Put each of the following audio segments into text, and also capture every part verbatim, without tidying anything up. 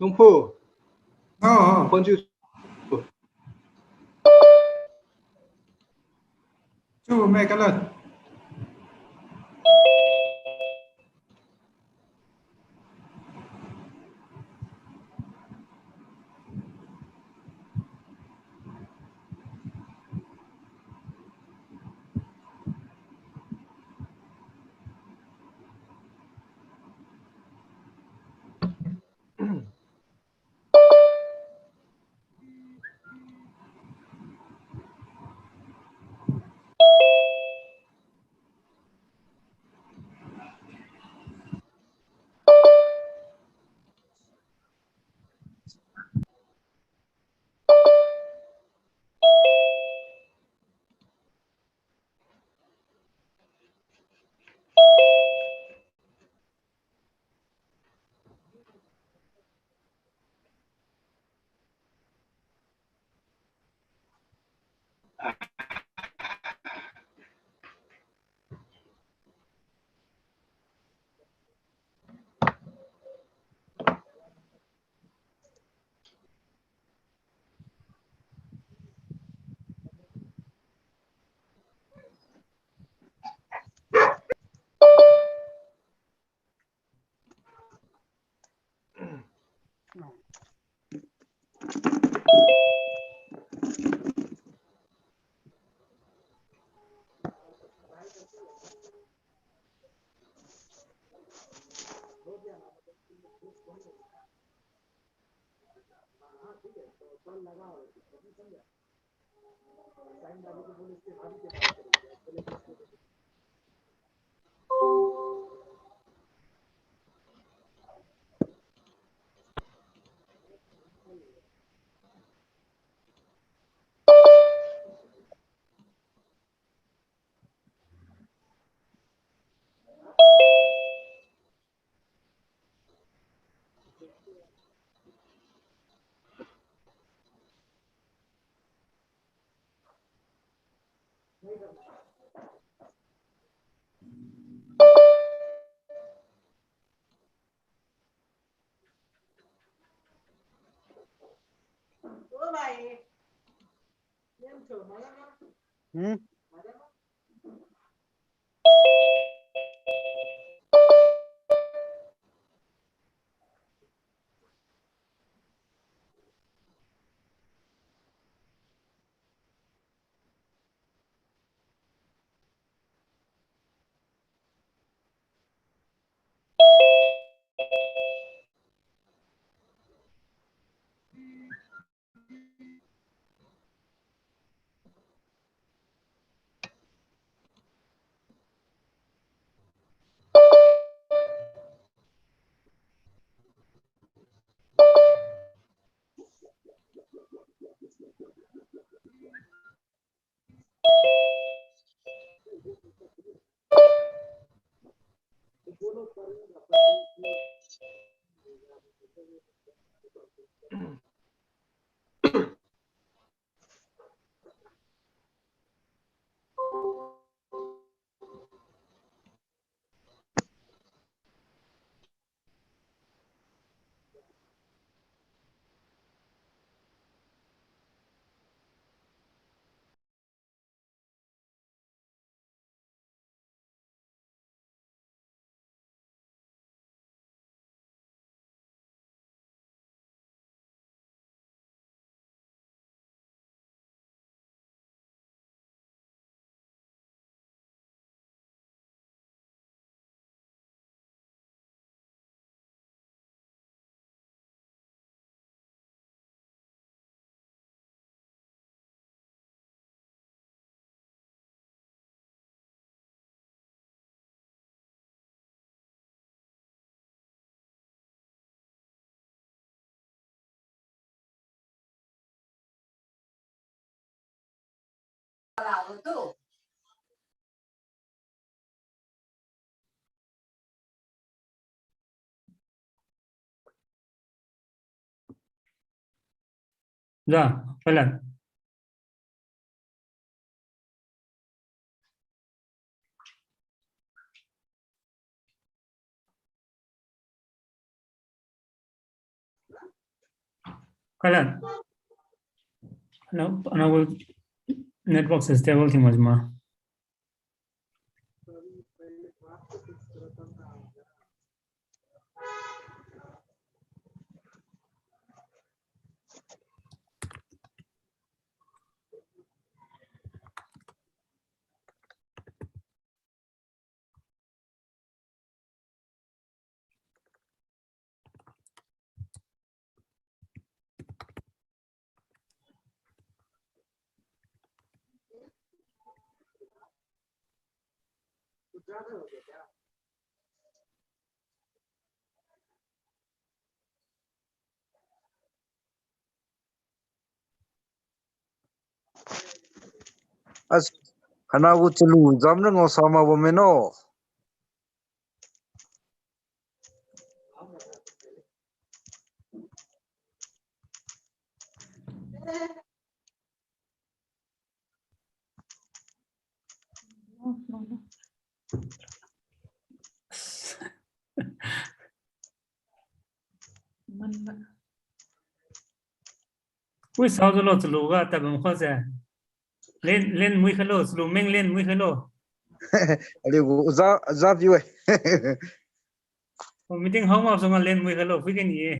Wangphu. Oh, oh. Phone chiu. Chiu me kalan. Hmm. Da, palan. Kalan. Ano, ano, network se stable thiu majima. As, hana gu chalu jam ra ngao sa mak bam mino. Ui, sao jalo chalu ga tabam kho se. Len, len mui khalo, chalu meng len mui khalo. Aliu gu oja, oja view e. Oh, meeting hao mak sunga len mui khalo, phui keni e.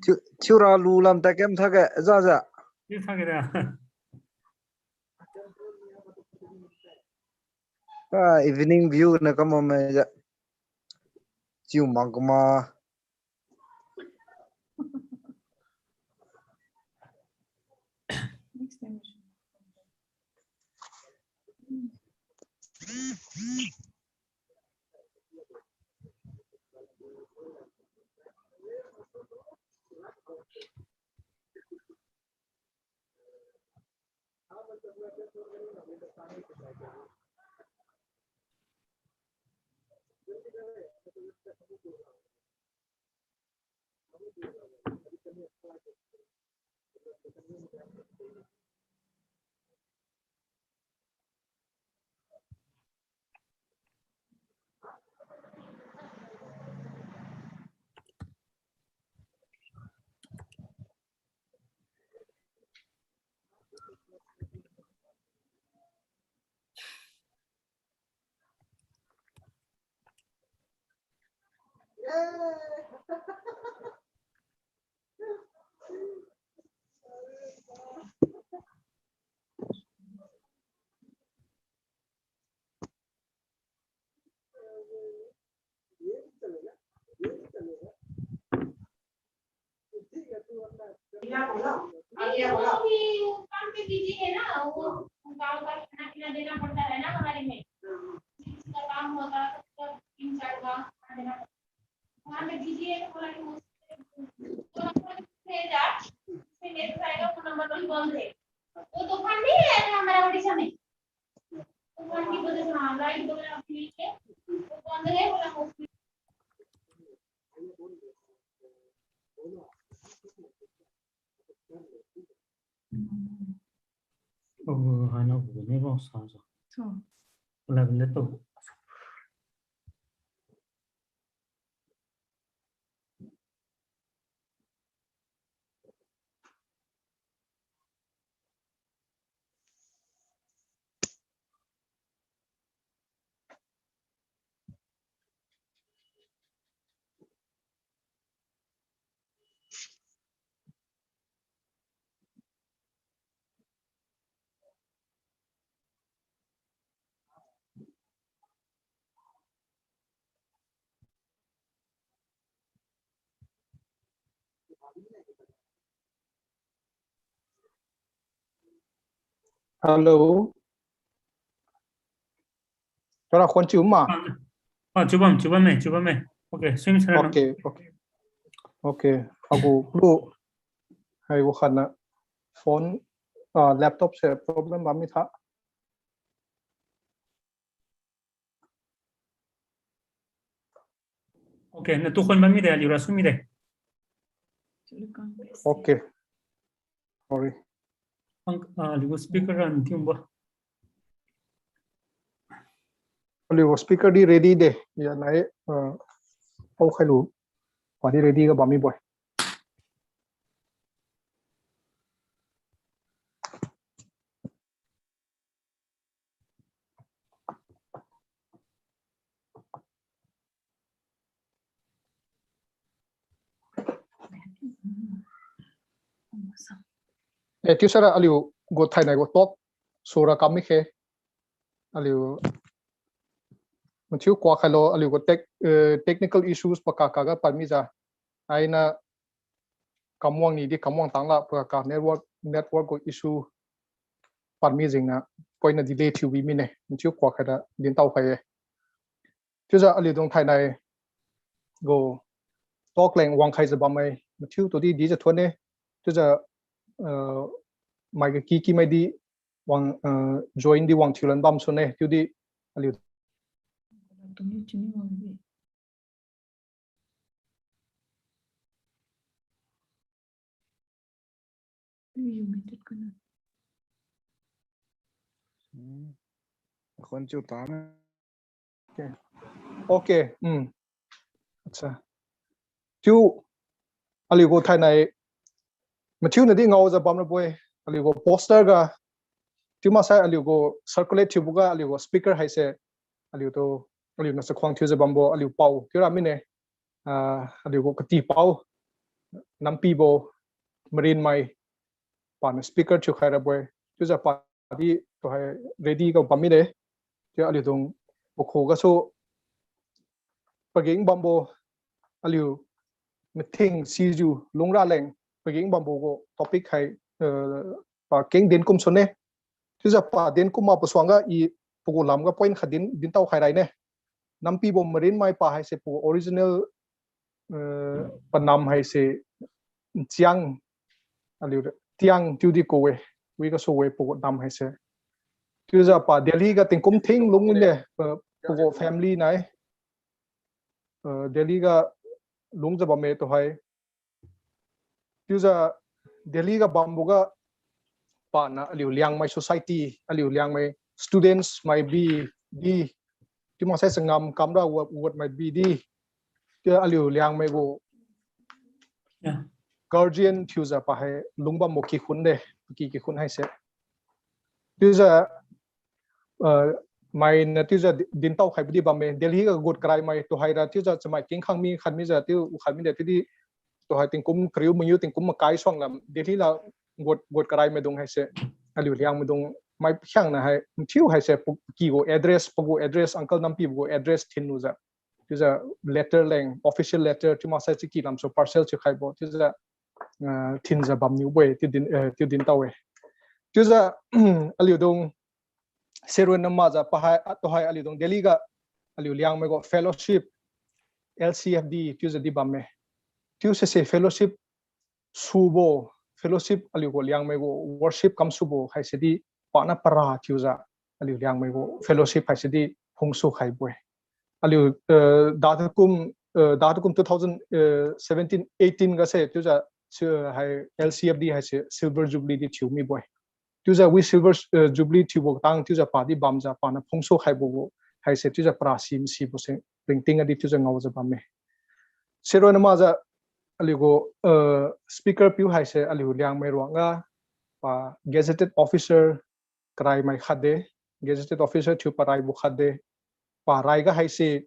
Thiu, thiura lu lam ta kem thak e, ja, ja. Kem thak e da. Ah, evening view na kam me ja. Chiu mang kuma. काम पे बिजी है ना, वो गांव का खाना पीना देना पड़ता है ना हमारे में। किसी का काम होता है, तो तीन चार गांव खाना देना पड़ता है। वहाँ पे बिजी है, तो बोला कि वो, तो नंबर है जा, उसमें मेरे भाई का फोन नंबर भी बंद है। वो दुकान नहीं है हमारा उड़ीसा में। दुकान की वजह से, हाँ, लाइट वगैरह अभी नहीं है, वो बंद है, बोला वो। Oh, hana gu ne bo sa sa. So. Wala benda tu. Hello. Tara khon chiu ma? Ah, ah, chiu bam, chiu bam me, chiu bam me. Okay, swim sara. Okay, okay. Okay, agu lu. Hai, wakhatna phone, ah, laptop se problem bam mi tha. Okay, natu khon bam mide, aliura su mide. Okay. Sorry. Ang, ah, aliu speaker ra ntiumbo. Aliu speaker di ready de. Ya nai, ah, au khailu. Wadi ready ga bam mi boi. Eh, chiusai ra aliu gu thainai gu talk sura kam mikhe. Aliu mathiu kuak khailo, aliu gu tech, eh, technical issues pakaka ga pami ja. Aina kamwang ni di kamwang tangla pakaka network, network gu issue pami jengniu poina delay thiu bi mine. Mathiu kuak khaira dintao khai ye. Chiujiu aliu dung thainai gu talk leng wangkhai jiu bammai mathiu tudi di jiu thuon ne. Chiujiu, uh, mai ga ki ki mai di wang, uh, join di wang thiulan bam sune. Chiudi aliu Hmm. Khon chiu tana. Okay. Okay. Hmm. Acha. Chiu aliu gu thainai mathiu nadi ngao jiu bamrabo-e. Aliu gu poster ga. Chiu maksai aliu gu circulate thiubo ga aliu gu speaker haise. Aliu tu, aliu na sakhuang thiu jiu bambo, aliu pao. Chiura mine. Ah, aliu gu kati pao. Nampibo, Marinmai. Paniu speaker thiu khai rabo-e. Chiujiu pa di tuhai ready ga bam mide. Chiu aliu dung pakhu gasu pageng bambo aliu mathing sijiu lungra leng pageng bambo gu topic hai, eh, pakeng din kum sune. Chiujiu pa din kum ma pasuang ga i pagu lam ga point khat din, dintao khai rai ne. Nampibo Marinmai pa haise pagu original, eh, panam haise Chiang, aliu Tiang chiudi ku-e, wi gasu-e pagu nam haise. Chiujiu pa Delhi ga tingkum thing lung ne, eh, pagu family nai. Eh, Delhi ga lungjiu bamme tuhai. Chiujiu Delhi ga bambo ga paniu aliu Liangmai society, aliu Liangmai students mai bi di. Chiu maksai changam kamra wad, wad mai bi di. Chiu aliu Liangmai gu guardian thiujiu pa hai lungbambo kikhun de, ki kikhun haise. Chiujiu, uh, mainiu chiujiu di-, dintao khaibo di bamme, Delhi ga gut karai mai tuhaira chiujiu chamai kengkhang mi khat mijiu chiu khat mide chiudi tuhai tingkum kariu mangiu tingkum makai suang lam Delhi la gut, gut karai maidung haise. Aliu Liangmaidung mai pakhiangna hai, thiu haise paky gu address, pagu address, uncle Nampibo gu address thinlujiu. Chiujiu letter leng, official letter, chiu maksai chiki lamsu parcel thiukhaibo, chiujiu, ah, thinjiu bamniubo-e, chiu din, eh, chiu dintao-e. Chiujiu, aliu dung, seronna makjiu pahai, tuhai aliu dung Delhi ga, aliu Liangmai gu fellowship, L C F D, chiujiu di bamme. Chiu sese fellowship, subo, fellowship, aliu gu Liangmai gu worship kamsubo haise di paniu para thiujiu, aliu Liangmai gu fellowship haise di phungsu khaibo-e. Aliu, eh, datukum, eh, datukum two thousand, eh, seventeen, eighteen gase chiujiu, si, hai L C F D haise Silver Jubilee di thiu mibo-e. Chiujiu wi Silver, eh, Jubilee thiubo tang chiujiu pa di bamjiu paniu phungsu khaibo gu haise chiujiu para si masibo se ringting a di chiujiu ngaojiu bamme. Seronna makjiu aliu gu, eh, speaker piu haise aliu Liangmai ruangga pa gazetted officer karaimai khatde, gazetted officer thiu paraibo khatde, pa raiga haise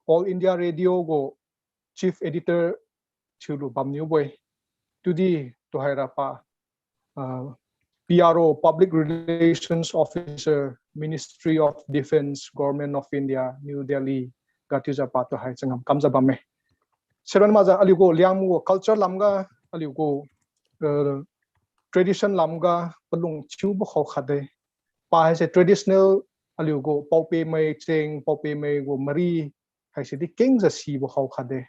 All India Radio gu chief editor thiulu bamniubo-e. Chiudi tuhaira pa, ah, P R O, Public Relations Officer, Ministry of Defence, Government of India, New Delhi, ga chiujiu pa tuhai changam kamjiu bamme. Seronna makjiu aliu gu Liangmai gu culture lamga, aliu gu, eh, tradition lamga palung thiubo khao khatde. Pa haise traditional aliu gu paopemai cheng, paopemai gu mari haise di kengjiu sibo khao khatde.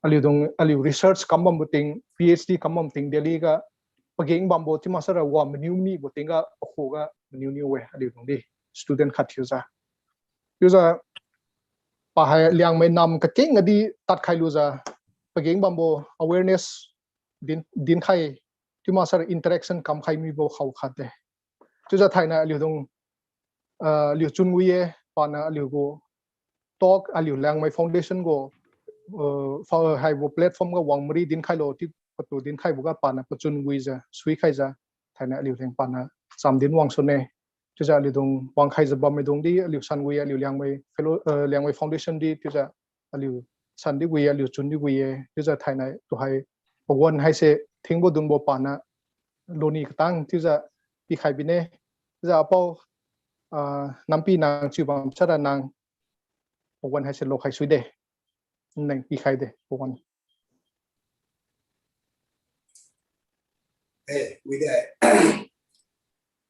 Aliu dung, aliu research kambambo ting, P H D kambam ting Delhi ga pageng bambo chiu maksara wa maniu mibo tingga pakhuga maniuniu-e aliu dung di student khat thiujiu. Chiujiu pa hai Liangmai nam kakeng a di tadkhai lujiu pageng bambo awareness din, dinkhai, chiu maksara interaction kamkhai mibo khao khatde. Chiujiu thainai aliu dung, ah, aliu chun wi-e, paniu aliu gu talk, aliu Liangmai Foundation gu, uh, fa-, haibo platform ga wang mari dinkhailo chiu patu dinkhaibo ga paniu pachun wijiu suikhaijiu thainai aliu leng paniu cham din wangsune. Chiujiu aliu dung wangkhaijiu bammaidung di aliu san wi, aliu Liangmai fellow, uh, Liangmai Foundation di chiujiu aliu san di wi, aliu chun di wi-e, chiujiu thainai tuhai pawan haise thingbo dunbo paniu luni katang chiujiu pikhai bine. Chiujiu apao, ah, nampi nang chiu bam sara nang pawan haise lokhai suide. Nang pikhai de pawan. Eh, wide.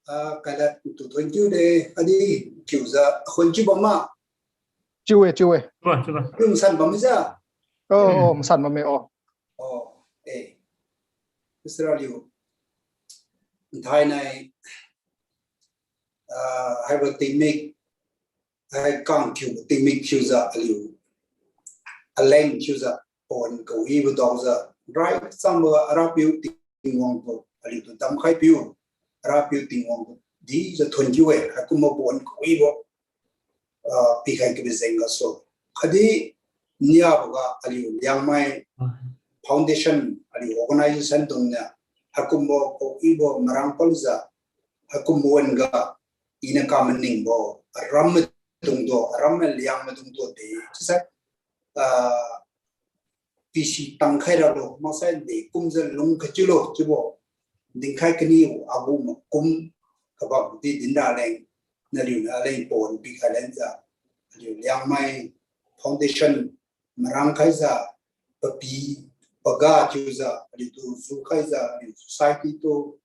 Ah, kada tu thank you de. Adi kiujiu khun chiu bam ma. Chiu-e, chiu-e. Chiu-e, chiu-e. Lungsan bam ja. Oh, oh, masan bamme, oh. Oh, eh. Mister Aliu. Nthai nai, ah, haibo tingmik, hai kang kiu tingmik kiujiu aliu. Aleng kiujiu, pawan kawibo daojiu, rai changbo Arapiu Tingwang gu, aliutu damkhai piu, Arapiu Tingwang gu, dijiu thon kiu-e, haikumbo pawan kawibo. Ah, pikhai kabi jeng gasu. Khatdi niaboga aliu Liangmai Foundation, aliu organization dungniu, haikumbo kawibo marang palijiu, haikumbo wan-ga, iniu kamaningbo, aram maidungtu, aram Liangmaidungtu de, chiusai, ah, pisi tangkhai ralo, maksai de kumjiu lung kachiulo, chiubo. Dinkhai kani agu makum, kabam di din raleng, naliuniu aleng pawan pikhai lenjiu, aliu Liangmai Foundation, marang khaijiu, papi, paga chiujiu, aliutu jukhaijiu, aliu society tu,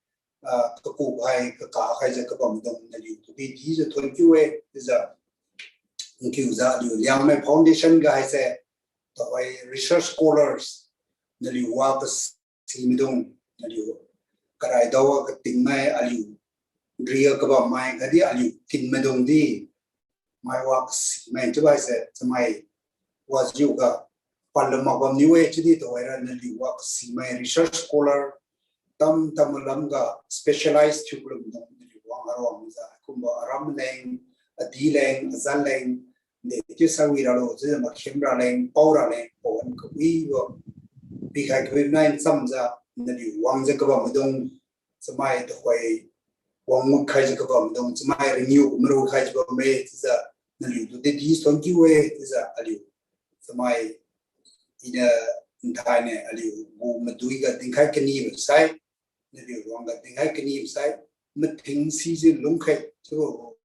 ah, kaku khai, kaka khaijiu kabamdung naliutu di dijiu thon kiu-e, chiujiu, nkiujiu aliu Liangmai Foundation ga haise, tuhoi research scholars, naliu wa kasi maidung, naliu karai daowa katingmai aliu, ria kabammai, khatdi aliu kinmaidung di, mai wa kasimai chiubo haise, chamai wajiuga, panlu makbam niu-e chiudi tuhoira naliu wa kasimai research scholar, tam tam lamga specialize thiu kalumdung naliu wang aruang jiu, kumbo aram leng, adi leng, azan leng, de chiusai wi ralo, chiujiu makhem raleng, pao raleng, pawan kawibo. Pikhai kawi nai chamjiu, naliu wangjiu kabamdung, chamai tuhoi, wang ngut khaijiu kabamdung, chamai ringiu maru khaijiu bamme, chiujiu, naliutu di di thon kiu-e, chiujiu, aliu, chamai, iniu, nthaine, aliu, gu maduiga dinkhai kanibo sai, naliu wangga dinkhai kanibo sai, mathing sijiu lungkhai, chiubo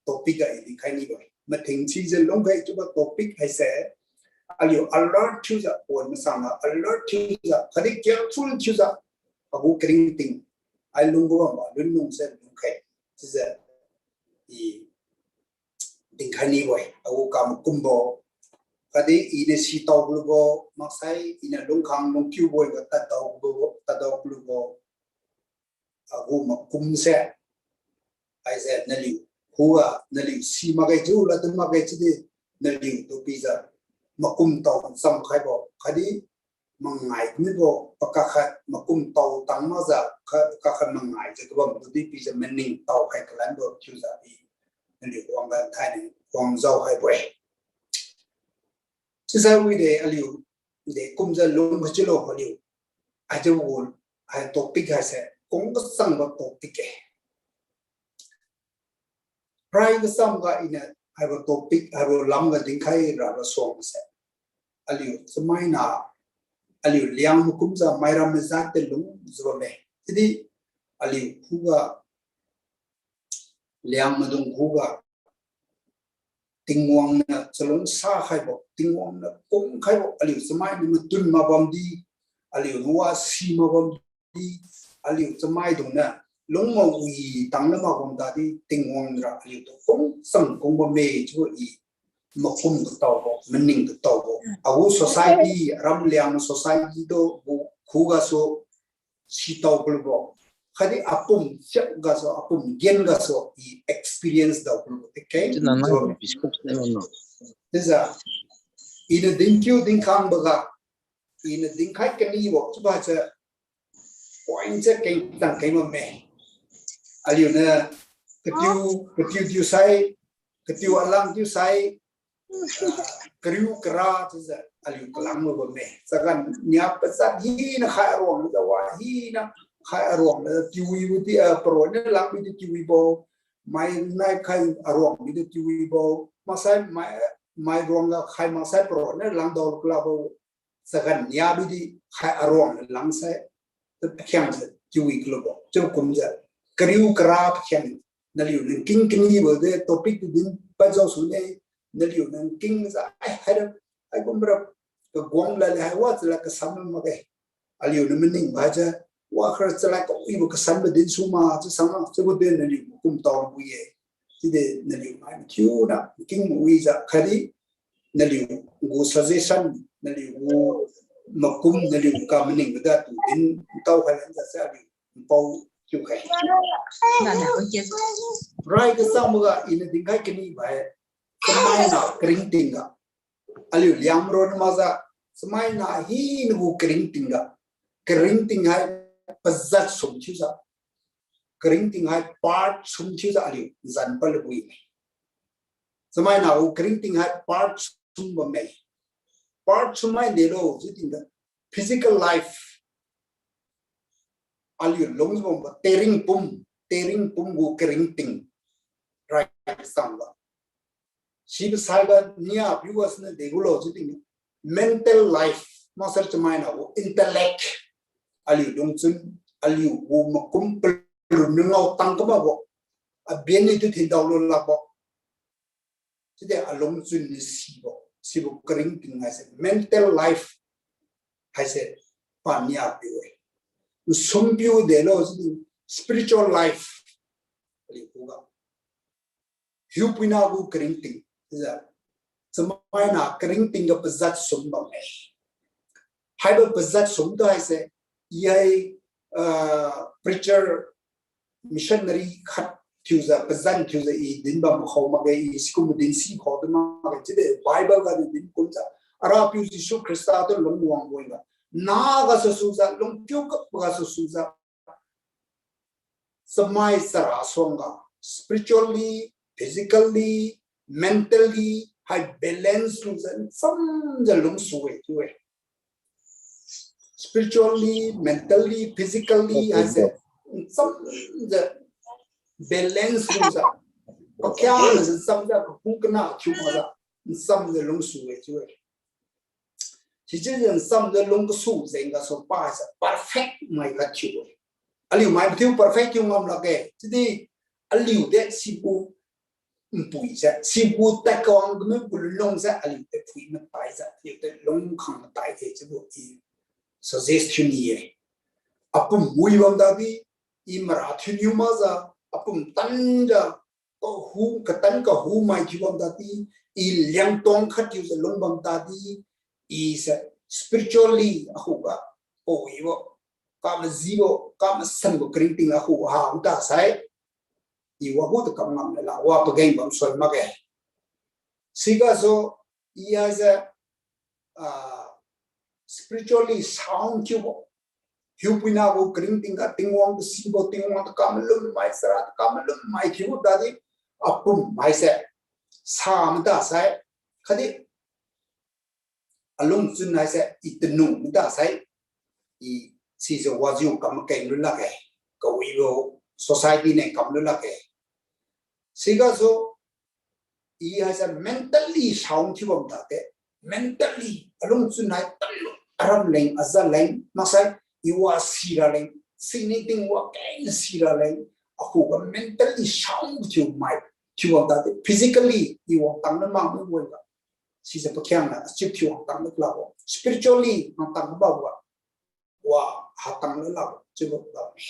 topic ga i dinkhai nibo. Mathing sijiu lungkhai chiubo topic haise, aliu alert thiujiu, pawan masangga alert thiujiu, khatdi careful thiujiu, agu karingting, ai lungbo bambo, lunlung se lungkhai, chiujiu, i dinkhai nibo-e, agu kam kumbo. Khatdi iniu sitao kulubo, maksai iniu lungkhang lungkiubo ga tadao kulubo, tadao kulubo. Agu makum se. Haise naliu, khuga naliu si makge chiu, lad makge chiudi, naliutu pijiu, makum tao cham khaibo, khatdi, mangai mibo, pakakhat makum tao tang makjiu, kha-, pakakhat mangaijiu kabamtu di pijiu maningtao khai kalanbo chiujiu i, naliu wangga thaini, wang jao khaibo-e. Chiusai wide aliu, de kumjiu lung kachilo aliu. Haichiubo, hai topic haise, kung kachangbo topic-e. Rai kachamga iniu, haibo topic, haibo lamga dinkhai rabo suangse. Aliu, chamaina, aliu Liangmai kumjiu maira majat de lungjiu bamme. Chiudi, aliu khuga, Liangmaidung khuga, Tingwang niu chalungsa khaibo, Tingwang niu kung khaibo, aliu chamainiu matun mabamdi, aliu nuwa si mabamdi, aliu chamaidungniu lungmao wi tangna mabam tadi, Tingwang ra aliutu kung chang kung bamme chiubo i, makum kataobo, maning kataobo. Agu society, aram Liangmai society tu gu khugasu, sitao kulubo. Khatdi apum siak gasu, apum gen gasu, i experience dao kulubo. Chiu nang nang business ne no. Chiujiu, iniu dinkiu dinkhangboga, iniu dinkhai kanibo, chiubo se, point se keng tang keng bamme. Aliuniu, katiu, katiu tiu sai, katiu alang tiu sai, ah, kariu kara chiujiu aliu kalangbo bamme. Chagan nia pachat hina khai aruang jiu wa hina khai aruang jiu tiuwibo di, ah, paronna langbi di tiuwibo. Mai nai khai aruang bi di tiuwibo. Maksai mai, mai ruangga khai maksai paronna langdao kalabo. Chagan nia bidi khai aruang langsai. Pakhiangse. chiu wi kalubo. Chiu kumjiu, kariu kara pakhiang, naliu ningking kanibo de topic tu din pajao sune, naliu ningking jiu, ai, haira, ai kumra, kaguang lale hai wa chalad kasam makge. Aliu niu maning ba jiu, wa khara chalad kawibo kasanbo din su ma, chiu sang, chiubo din naliu kum tao wi ye. Chiudi naliu mai mathiu na, king mawi jiu, khatdi naliu gu suggestion, naliu gu makum, naliu ka maning bada tu din tao khai lan jiu se aliu pao chiu khai. Rai kasang maga ina dinkhai kani bai, chamaina karingting ga. Aliu Liangmai ron majiu, chamaina hina gu karingting ga. Karingting hai pajat sum thiujiu. Karingting hai part sum thiujiu aliu zan palabui. Chamaina gu karingting hai part sum bamme. Part sum mai delo chiu tingga physical life. Aliu lung bambo teringpum, teringpum gu karingting. Rai sangga. Sibo saiga nia piu ga siniu degulo chiu tingga mental life, maksai chamaina gu intellect. Aliu lungchun, aliu gu makum palun ngao tang kamakbo. Aben niu tu thindao lu lakbo. Chiudi alungchun ni sibo, sibo karingting haise mental life haise pania piu-e. Nsum piu delo chiudi spiritual life. Aliu khuga. Hiupuina gu karingting. Chiujiu chamaina karingting ga pajat sum bamme. Haibo pajat sum tu haise, i hai, ah, preacher, missionary khat thiujiu, pazan thiujiu i dinbam khao makge, i sikum din si khao tu makge, chiudi Bible ga din kumjiu, Arapiu Jesu Khrista tu lungwang wiga, na gasu sujiu, lungpiu kap gasu sujiu, chamai chara suangga, spiritually, physically, mentally, hai balance lujiu, nchamjiu lungsu-e chiu-e. Spiritually, mentally, physically, haise, nchamjiu balance lujiu, pakhiangjiu nchamjiu, kapu kana thiu makjiu, nchamjiu lungsu-e chiu-e. Sichiujiu nchamjiu lung kasu jeng gasu pa haise perfect mai ga thiu-e. Aliu mai mathiu perfect thiu ngam lakge. Chiudi aliu de sibo npui se, sibo tad kawang kami gu lunlung se, aliu de phui mataijiu, aliu de lungkhang matai de chiubo i suggest thiu ni-e. Apum wi bam tadi, i mara thiuniu makjiu, apum tanjiu, kahu, katan kahu mai thiu bam tadi, i Liangtuang khat thiujiu lung bam tadi, i se spiritually akhuga, pawibo, kamajibo, kamasanbo karingting akhu ha ta sai, i wa gu tu kam ngam la, wa pageng bam suan makge. Sigasu, i haise, ah, spiritually sound thiubo. Hiupuina gu karingting ga Tingwang tu sibo, Tingwang tu kamalum mai, sara tu kamalum mai thiubo tadi, apum haise, sa mada sai, khatdi alungchun haise, i tanu mada sai, i sijiu wajiu kam makeng lu lakge, kawibo society niu kam lu lakge. Sigasu, i haise mentally sound thiu bam tade, mentally alungchun hai talu, aram leng, aja leng, maksai, i wa sira leng, sini ting wa keng sira leng, akhuga mentally sound thiu mai, thiu bam tade, physically i wangtang na mang mi waiga. Sijiu pakhiangna achip thiu wangtang na labo. Spiritually wangtang na baoga. Wa hatang lala chiubo bamme.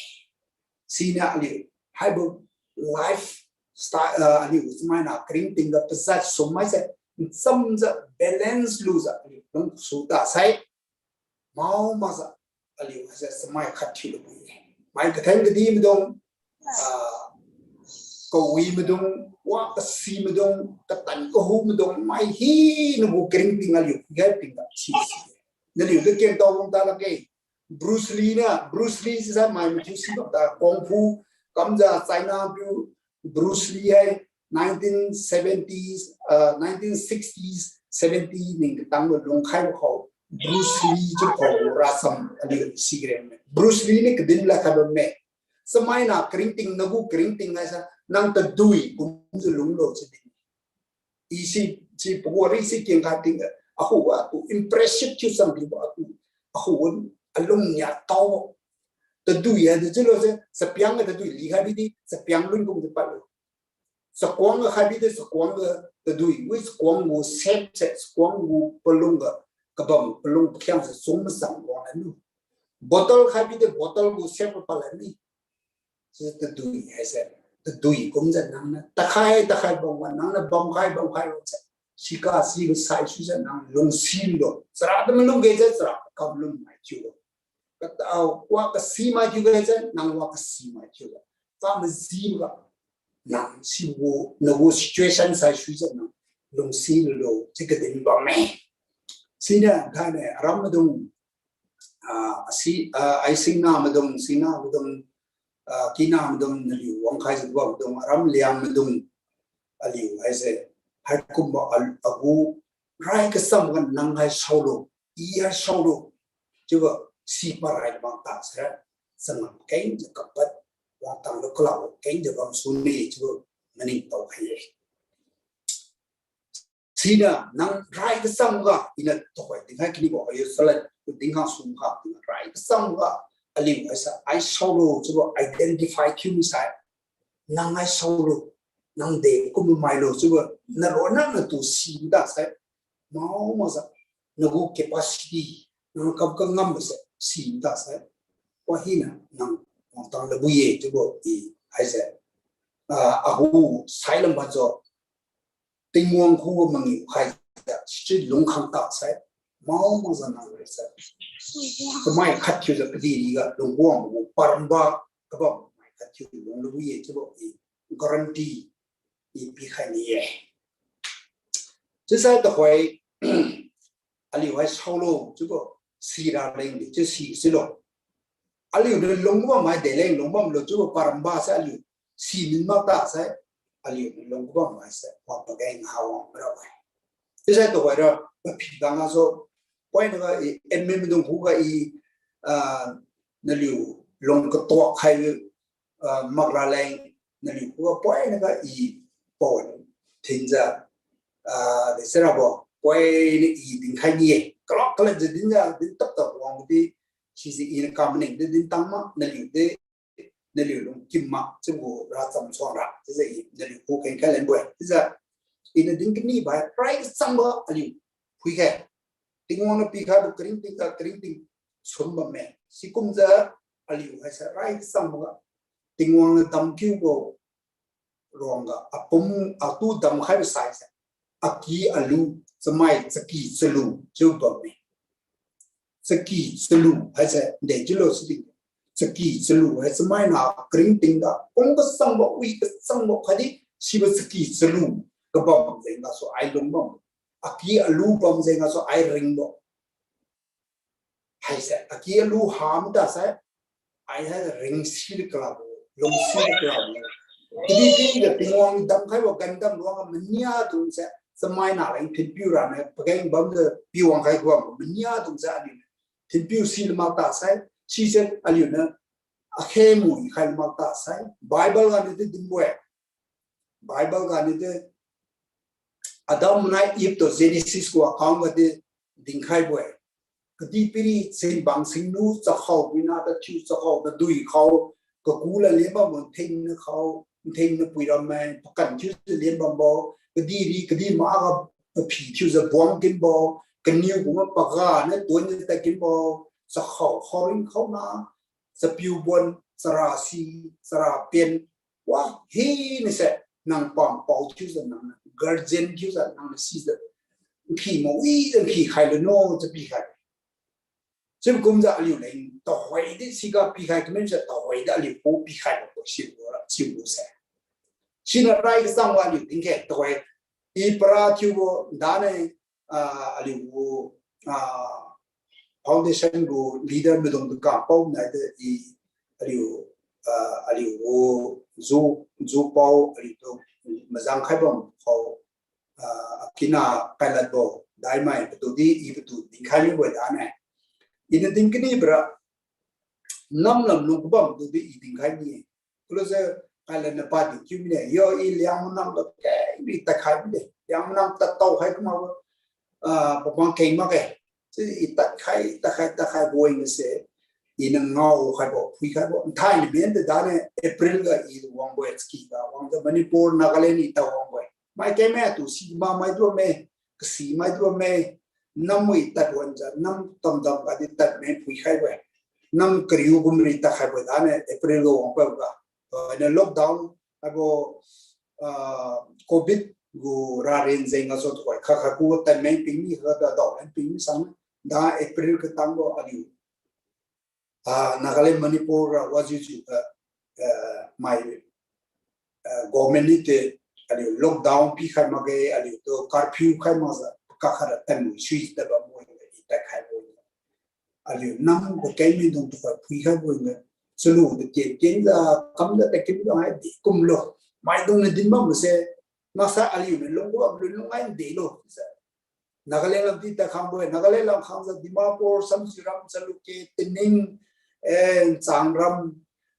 Siniu aliu haibo lifestyle, ah, aliu chamaina karingting ga pajat sum maise, nchamjiu balance lujiu aliu lungsu ta sai, mao makjiu aliu haise chamai khat thiu lubo-e. Mai katheng kadi maidung, ah, kawi maidung, wa kasi maidung, katan kahu maidung, mai hina gu karingting aliu gai pingga si si. Naliu de kengtao wang ta lakge. Bruce Lee na, Bruce Lee sisa mai mathiu si bam ta kung fu kamjiu China piu Bruce Lee hai nineteen seventies, ah, nineteen sixties, seventy ning katang lo lungkhai khao Bruce Lee chiu khao rasam aliu si kren me. Bruce Lee ni kadin la kha bamme. Chamaina karingting nagu karingting haise nang tadui kumjiu lunglo chiu din. I si, si pagu ri si kengkha tingga, akhuga atu impressive thiu chang dibo atu, akhuga alung nia taobo. tadui hadi chiulo se, chapiang ga tadui likhai bidi, chapiang lun kumjiu padlo. Chakuang ga khai bidi, chakuang ga tadui, wi chakuang gu shape se, chakuang gu palung ga, kabam palung pakhiang se, sum masang wang lanu. Bottle khai bidi, bottle gu shape ga palani. Chiujiu tadui haise, tadui kumjiu nangniu takhai takhai bamga, nangniu bamkhai bamkhai lo se, sika sibo saisuijiu nang lungsi lulo. Chara tu malung ge jiu chara kam lung mai thiulo. Katao wa kasi mai thiu ge jiu nang wa kasi mai thiulo. Ka majiboga nang sibo, nagu situation saisuijiu nang lungsi lulo chiu kadin bamme. Siniu thainai aram maidung, ah, asi, ah, ai singna maidung, singna maidung, ah, kina maidung, naliu wangkhaijiu bamdung, aram Liang maidung, aliu haise, haikumbo al-, agu, rai kacham ga nang hai saolo, i hai saolo, chiubo, sipa rai bang ta se, changam kengjiu kapad, wangtang lu kalabo kengjiu bamsune chiubo, maningtao khai-e. Siniu nang rai kacham ga, iniu tuhoi dinkhai kanibo, ayo salat, dinkhang sum kha, iniu rai kacham ga, aliu haise, ai saolo, chiubo identify thiu misai, nang ai saolo, nang de kum mailo, chiubo, naronna natu si mida sai, mao makjiu, nagu capacity, nang kam kangambo se, si mida sai, wa hina, nang wangtang labu ye, chiubo, i, haise, ah, agu, sailam bajiu, Tingwang khuga mangiu khaijiu, sichiu lungkhang ta sai, mao makjiu nang rai sai. Kamai khat thiujiu kadihpiriga lungwang gu paramba, kabam mai khat thiu lung lu ye chiubo i guarantee i pikhai ni ye. Chiusai tuhoi, aliu hai saolo chiubo, sira leng di chiu si silo. Aliu niu lung bam mai de leng lung bamlo chiubo paramba sai aliu si min mak ta sai, aliu niu lung bam mai sai, wa pageng ha wang ra mai. Chiusai tuhoira, paphi bang gasu, poinaga i, M M dung khuga i, ah, naliu lung katuak khai, ah, makra leng, naliu khuga poinaga i, pon, thinjiu, ah, de sirabo, poina i dinkhai ni-e, kalak kalakjiu dinjiu, din tap tap wangdi, sise iniu kam maning di din tang ma, naliu di, naliu lungkim ma, chiubo racham suangra, chiujiu i, naliu khu kengkhai lenbo-e, chiujiu, iniu din kani bai, rai kachangbo aliu, phuikhe. Tingwang niu pikhaibo karingting ga karingting sum bamme. Sikumjiu aliu haise rai kachangboga. Tingwang niu damkiubo ruangga apum atu damkhaibo saise, aki alu, chamai chaki chalu chiu bamme. Chaki chalu haise de chiulo sidi. Chaki chalu hai chamaina karingting ga, kum kachangbo, wi kachangbo khatdi, sibo chaki chalu kabam jeng gasu ai lung bam. Aki alu bam jeng gasu ai ringbo. Haise, aki alu ha mida sai, ai hai ringsi de kalabo, lungsi de kalabo. Kadihpiriga Tingwang damkhaibo gandam luang maniadung se, chamaina leng thinpiu raniu pageng bamjiu piwang khai guang maniadung se aliu thinpiu si lama ta sai, sise aliu niu akhemu i khai lama ta sai, Bible ganiu di dinbo-e. Bible ganiu di Adam nai Eve tu Genesis gu account ga di dinkhaibo-e. Kadihpiri sinbang singnu chakhao mina tathiu chakhao tadui khao, kaku la lenbambo nthengna khao, nthengna pui rammai, pakan thiujiu lenbambo, kadihri kadih makga paphi thiujiu buang kinbo, kaniu kumga paga niu tuan tad kinbo, chakhao khaoring khaona, chapiu bon, chara si, chara pen, wa hinase, nang pampao thiujiu nangniu, guardian thiujiu nangniu sijiu, nki mawijiu nki khai luno chiu pikhai. Chiu kumjiu aliu leng tuhoi di siga pikhai kaminse tuhoi di aliu pu pikhai lo sibo ra, sibo se. Siniu rai kachangbo aliu tingkhe tuhoi. I para thiubo dane, ah, aliu gu, ah, foundation gu leader maidung tu kapao nai de i aliu, ah, aliu gu ju, ju pao aliu tu mazang khaibam pao, ah, akina kailatbo, daimai patudi i patu dinkhai mibo dane. Iniu din kani bra, namlam lung kabam tudi i dinkhai mi. Kulo se, kailatna pa dinkiu mine, yo i Liangmai nam lo kengbi tadkhai mide. Liangmai nam tadtao khai kuma, ah, papang keng makge. Si i tadkhai, tadkhai, tadkhai bo-e se. iniu ngao khaibo, phui khaibo, nthaini men de dane April ga i wangbo-e, chaki ga wangjiu Manipur, Nagaland i ta wangbo-e. Mai keng me atu si ma mai dume, kasi mai dume, nam wi tad wanjiu, nam tamdam ga di tad me phui khaibo-e. Nam kariu kum ri tad khaibo dane April ga wangbo ga. Ane lockdown, abo, ah, covid gu rarin jeng gasu tuhoi, kha kha ku tad me ping mi, kha da dao me ping mi sang, da April katangbo aliu ah, Nagaland, Manipur ra wajiu jiu ga, eh, mai, eh, government ni te aliu lockdown pikhai makge, aliu tu curfew khai makjiu, kakhat ra tan sui ta bambo-e, i tad khaibo-e. Aliu nam kakeng mi dung tuhoi phui khaibo-e. Chalu de ken ken jiu, kam jiu ta kim jiu hai di kumlo. Maidung niu din bambo se, maksai aliu niu lung bam lun lung ai delo. Nagaland lam di tad khangbo-e, Nagaland lam khangjiu Dimapur, Samsiram, Jalukie, Tening, eh, Changram,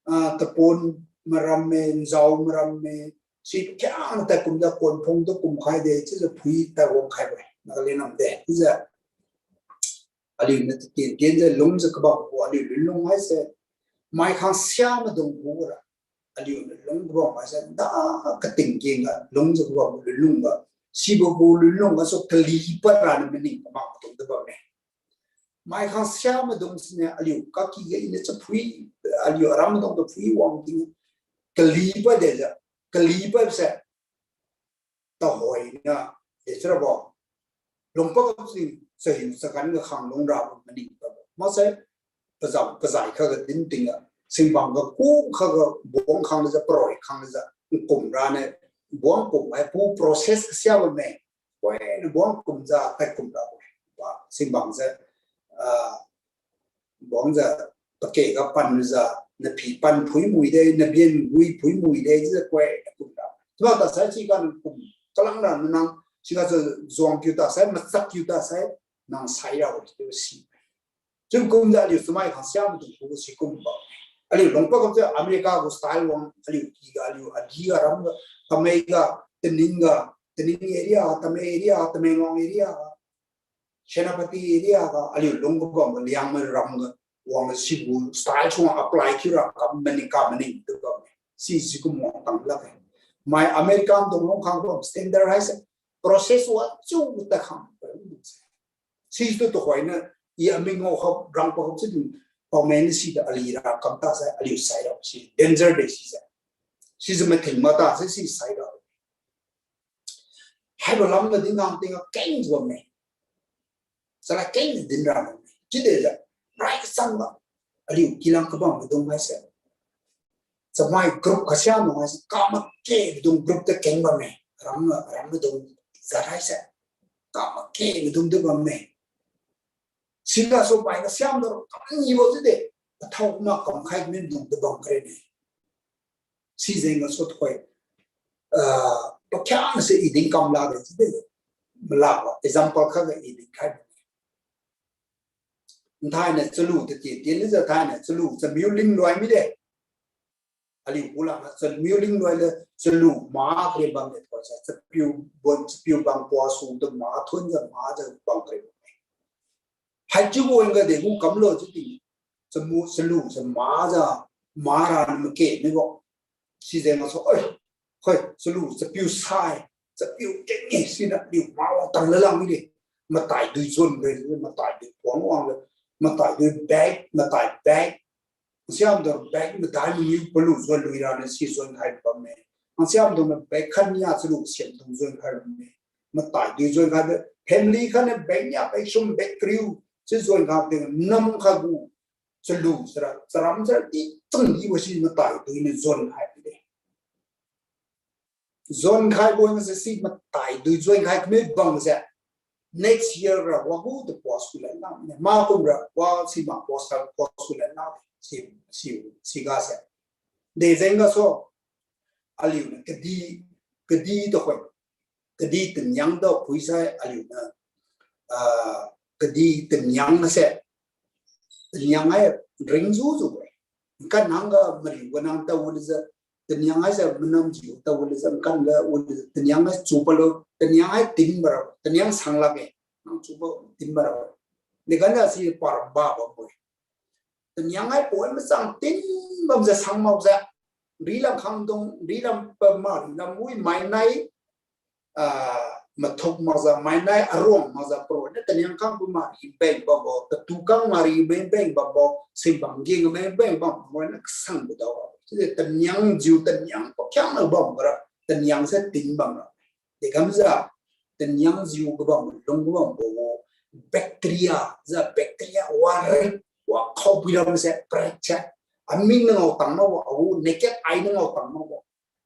ah, Tapon maram me, Njao maram me, si pakhiangna tad kumjiu Kuanphung tu kumkhai de, chiujiu phui tad wang khaibo-e, Nagaland lam de. Chiujiu aliu niu taken kenjiu lungjiu kabambo aliu lunlung haise, mai khangsia maidung khuga ra aliu niu lung kabam haise, da kating kengga lungjiu kabam lunlung ga, sibo gu lunlung gasu kali pad ra niu maning kamak dung di bamme. Mai khangsia maidung siniu aliu kaki ga iniu chaphui, aliu aram maidung chaphui wang ting, kali pad dejiu, kali pad se, tahoina, de chiurabo, lungpad si, chahiu chagan ga khang lungrabo maning pabo. Maksai, pazam pazai khaga din tingga, singbang ga ku khaga buang khang lejiu, paroi khang lejiu, kum rane, buang kum hai pu process kasia bamme, koiniu buang kumjiu, tad kum rabo. Pa, singbang jiu, ah, buangjiu, pake ga panjiu, naphi pan phui mui de, nabian gui phui mui de, jiu koi, kum ra. Chiuma tasai siga kum, kalang ra nang, siga jiu zuang kiu tasai, machak kiu tasai, nang sai rabo, chiu si. Chiu kumjiu aliu chamai khangsia maidung khuga si kumbo. Aliu lungpad kumjiu America gu style wang, aliu kiga aliu adi ga ram ga, Kamei ga, Tening ga, Tening area, Tamei area, Tamenglong area ga, Senapati area ga, aliu lung kabam ga, Liangmai ram ga, wang sibo style suang apply thiura kam maning ka maning tu bam. Si sikum wang tang lakge. Mai American dung lung khang bam standard haise, process wa chiu ta khang. Situ tuhoiniu, i aming ngao khao rangpad khao chiu, paomeng ni sida ali ra kam tasai, aliu sai ra si, danger de sise. Sijiu mathing mata se si sai ra. Haibo lam ga din ngam tingga keng bamme. Chalad keng din ra bamme. Chiude jiu, rai kachangga, aliu kilang kabam maidung haise, chamai group kasiamaidung haise, kamakedung group ta keng bamme. Ram, ram maidung jat haise, kamakedung di bamme. Sigasu pai kasiamaidung kamnibo chiude, pathao kuma kamkhai maidung di bam kare ne. Sijeng gasu tuhoi, ah, pakhiangnase i din kam lakge chiude, malabo example khatga i dinkhai. Nthainiu chalu tati tin lijiu thainiu chalu chamiu ling loi mide. Aliu pulangga chamiu ling loile chalu ma kare bamde tuhoise, chapiu bon, chapiu bang puasu tu ma thunjiu majiu bang kare bamme. Haichiubo wangga de gu kamlo chiudi, chamu, chalu, chamajiu, mara make mibo. Sijeng gasu, oi, khoi, chalu, chapiu sai, chapiu keng-e, siniu aliu ma wang tang lalang mide. Matai dui zon kare, matai dui puang wangga, matai dui bag, matai bag, Siamdung bag madai mangiu palu zon lui raniu si zon khai bamme. Ang siamdung bag khatnia chalu siamdung zon khai bamme. Matai dui zon khai de, family khatniu bag nia, bag sum, bag kariu, si zon khai de, nam khatgu chalu sira, charam sira, i chang dibo si matai duiniu zon khai de. Zon khaibo wangse si matai dui zon khai kami bamse, next year ra wagu tu post kulen na ne. Ma kumra wa si ma post khai post kulen na si, si, sigase. Dejeng gasu, aliuniu kadi, kadi tuhoi, kadi taniang tu phuisai aliuniu, ah, kadi taniang se, taniang hai ringjiu jiu-e. Kan hangga mariu ga nang tawilujiu, taniang haise manamjiu tawilujiu, kanga wilujiu, taniang hai chupalu, taniang hai tinbara, taniang sang lakge, nang chupa tinbara. Deganiu si paramba bambo-e. Taniang hai poi machang tin bamjiu sang makjiu. Rilam khangdung, rilam pa ma, rilam wi mainai, ah, mathuk makjiu, mainai aruang makjiu, paronna taniang khang pu ma ri beng bambo, tatu khang ma ri beng beng bambo, singbang ging beng beng bambo, na kasang bu dao. Chiudi taniang jiu, taniang pakhiang na bambo ra, taniang se tin bam ra. Dekamjiu, taniang jiu kabam, lung kabam bo, bacteria, jiu bacteria, wa ri, wa khao pui ram se, prek se, aming na ngao tang ma wa, au, naked eye na ngao tang ma wa.